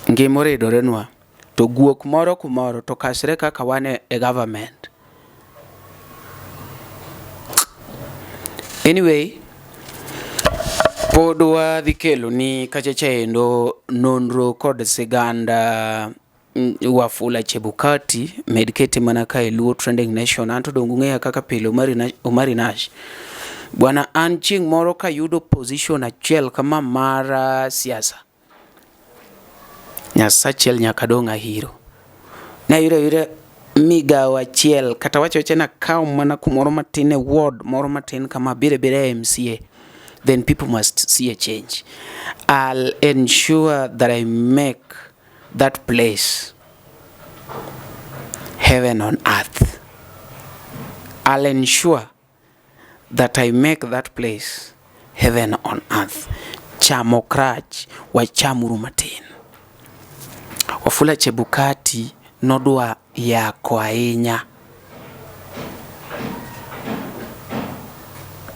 ngima oridorenwa to guok moro kumoro to kasre kaka wan e government. Anyway, pod wadhi kelo ni kachacha endo nonro kod siganda Wafula Chebukati med kete mana ka e Luo Trending Nation. Anto donge ung'eya kaka pile Omari Nash. Bwana an chieng' moro kayudo position achiel kama mar siasa, Nyasachiel nyaka dong' ahiro. Ne ayudo ayuda migawo achiel kata wacho awacha ni akawo mana kumoro matin e ward moro matin kama abiro abira e MCA, then people must see a change. I'll ensure that I make that place heaven on earth. I'll ensure that I make that place heaven on earth. Chamo krach, wachamuru matin. Wafula Chebukati nodwa yako ahinya.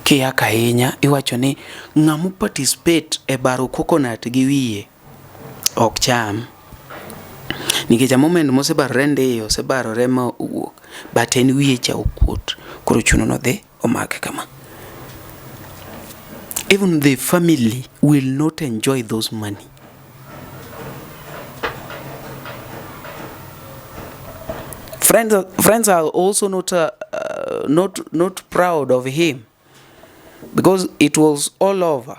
Kiyako ahinya, iwacho ni ng'ama participate e baro coconut gi wiye ok cham. Nikech a moment mosebarore ndiyo, osebarore ma owuok, but en wiye cha okuot, koro chuno nodhi omake kama. Even the family will not enjoy those money. Friends are also not proud of him because it was all over.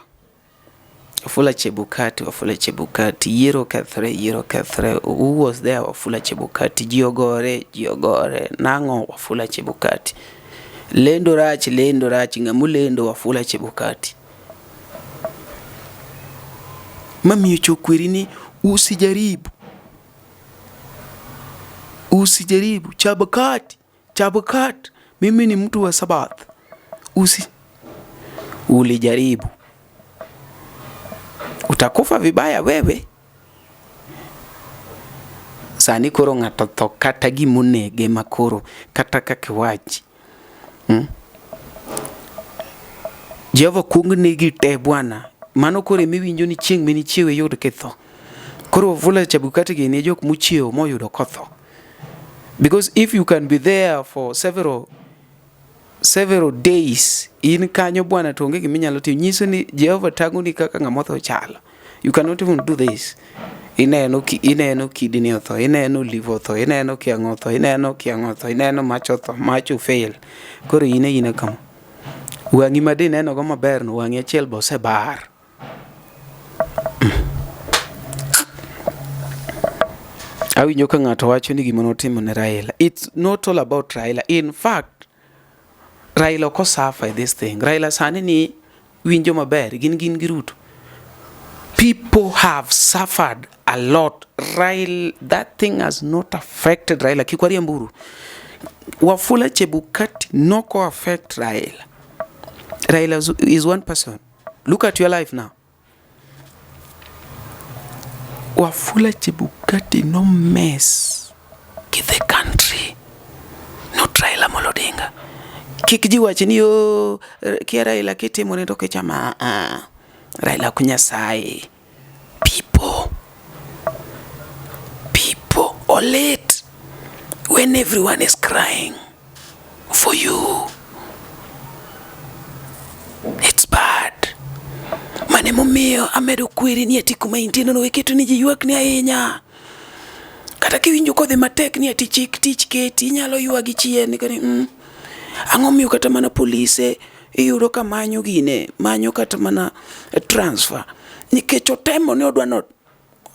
Wafula Chebukati, Wafula Chebukati, yiero kethre, yiero kethre. Who was there? Wafula Chebukati. Ji ogore, ji ogore. Nang'o Wafula Chebukati? Lendo rach, lendo rach, ng'ama lendo Wafula Chebukati. Mamiyo chokweri ni usijaribu. Usijaribu. Chebukati, Chebukati. Mimi ni mtu wa Sabath. Usi. Ulijaribu. Utakufa vibaya wewe. Sani koro ng'ato tho kata gimonege makoro kata kaka iwachi. Jehova kuong negi te bwana. Mano koro emiwinjo ni chieng' minichiew iyud kitho. Koro Wafula Chebukati gini e jok mochiewo moyudo kotho. Because if you can be there for several days, in kanyo bwana to onge giminyalo timo. Nyiso ni Jehova tang'oni kaka ng'ama otho chalo. You cannot even do this. Ineno ki, ineno kidney otho, ineno liver otho, ineno kiang'o otho, ineno kiang'o otho, ineno mach otho, mach ofail. Koro in e kama. Wang'i ma dineno go maber no, wang'i achiel be osebar. Awinjo ka ng'ato wacho ni gima notimo ne Raila. It's not all about Raila. In fact, Raila ok osuffer this thing. Raila sani ni winjo maber, gin gi Ruto. People have suffered a lot. Raila, that thing has not affected Raila. Kik wariamburu. Wafula Chebukati noko affect Raila. Raila is one person. Look at your life now. Wafula Chebukati no mess with the country. Not Raila Amolo Odinga. Kik ji wach ni yo kia Raila kitimo ne to kichama. Raila ok Nyasaye. People. People olit when everyone is crying for you. It's bad. Mane momiyo amedo kweri ni ati kuma intie no we keto ni ji ywak ni ahinya. Kata kiwinjo kodhi matek ni ati chik tich keti inyalo ywagi chien kani. Ang'o miyo kata mana polise iyudo ka manyo gine, manyo kata mana transfer. Nikech otemo ni odwa no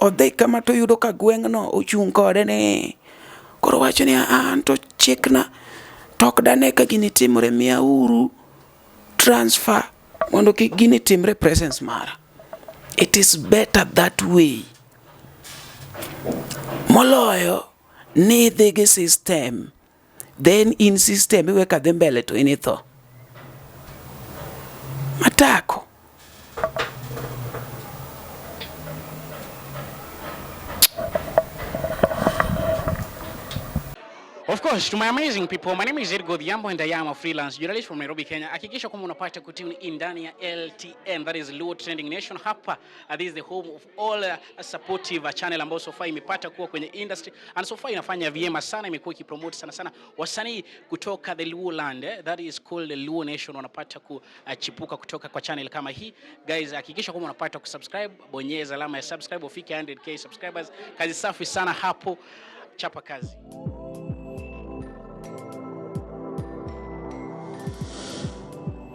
odhi kama to oyudo ka gweng'no ochung' kode ni. Koro wacho ni an to chikna to ok dane ka gini timore, miyauru transfer mondo kik gini timre presence mara. It is better that way. Moloyo ni idhi gi system, then in system iwe ka dhi mbele to in itho. Matako. Of course, to my amazing people, my name is Edgar Odhiambo and I am a freelance journalist from Nairobi, Kenya. Hakikisha kwamba unapata kutune in ndani ya LTN, that is Luo Trending Nation. Hapa, this is the home of all supportive channel ambayo so far imepata kuwa kwenye industry and so far inafanya vyema sana, imekuwa ikipromote sana sana wasanii kutoka the Luo land, that is called the Luo Nation, wanapata kuchipuka kutoka kwa channel kama hii. Guys, hakikisha kwamba unapata kusubscribe, bonyeza alama ya subscribe ufike 100k subscribers. Kazi safi sana hapo, chapa kazi.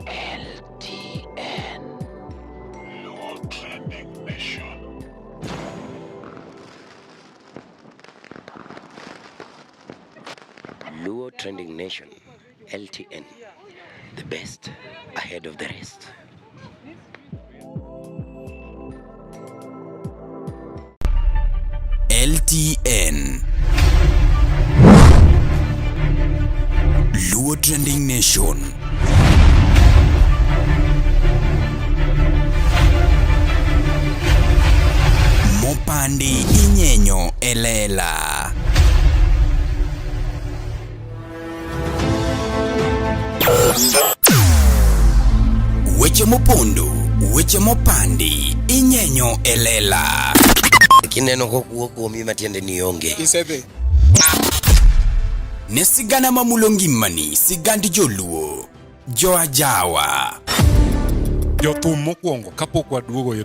LTN. Trending Nation, LTN, the best ahead of the rest. LTN Luo Trending Nation. Mopandi inyenyo elela. Weche mopondo, weche mopandi, inyenyo e lela. Kineno kokuo kuomi matiende ni onge. Isedhi. Ne sigana mamulo ngimani, sigand joluo, joajawa. Jothum mokwongo kapok waduogo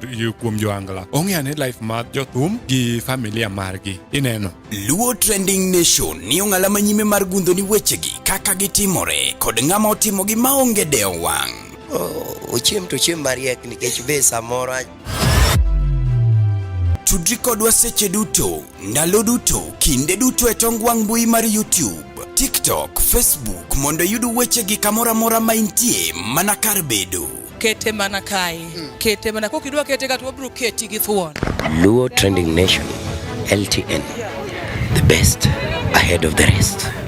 kuom joangla ong'eyo ni life mar jothum gi familia margi ineno. Luo Trending Nation ni ong'ala manyime mar gundho ni wechegi kaka gitimore kod ng'ama otimogi maonge dewo wang'. Ochiem to ochiem mariek nikech be samoro Tudri kodwa seche duto, ndalo duto, kinde duto e tong wang' mbui mar YouTube, TikTok, Facebook mondo iyud wechegi kamoro amora ma intie mana kar bedo. Kete mana kae. Kete mana kokidwa kete ka to wabiro keti gi thuon. Luo Trending Nation, LTN, the best ahead of the rest.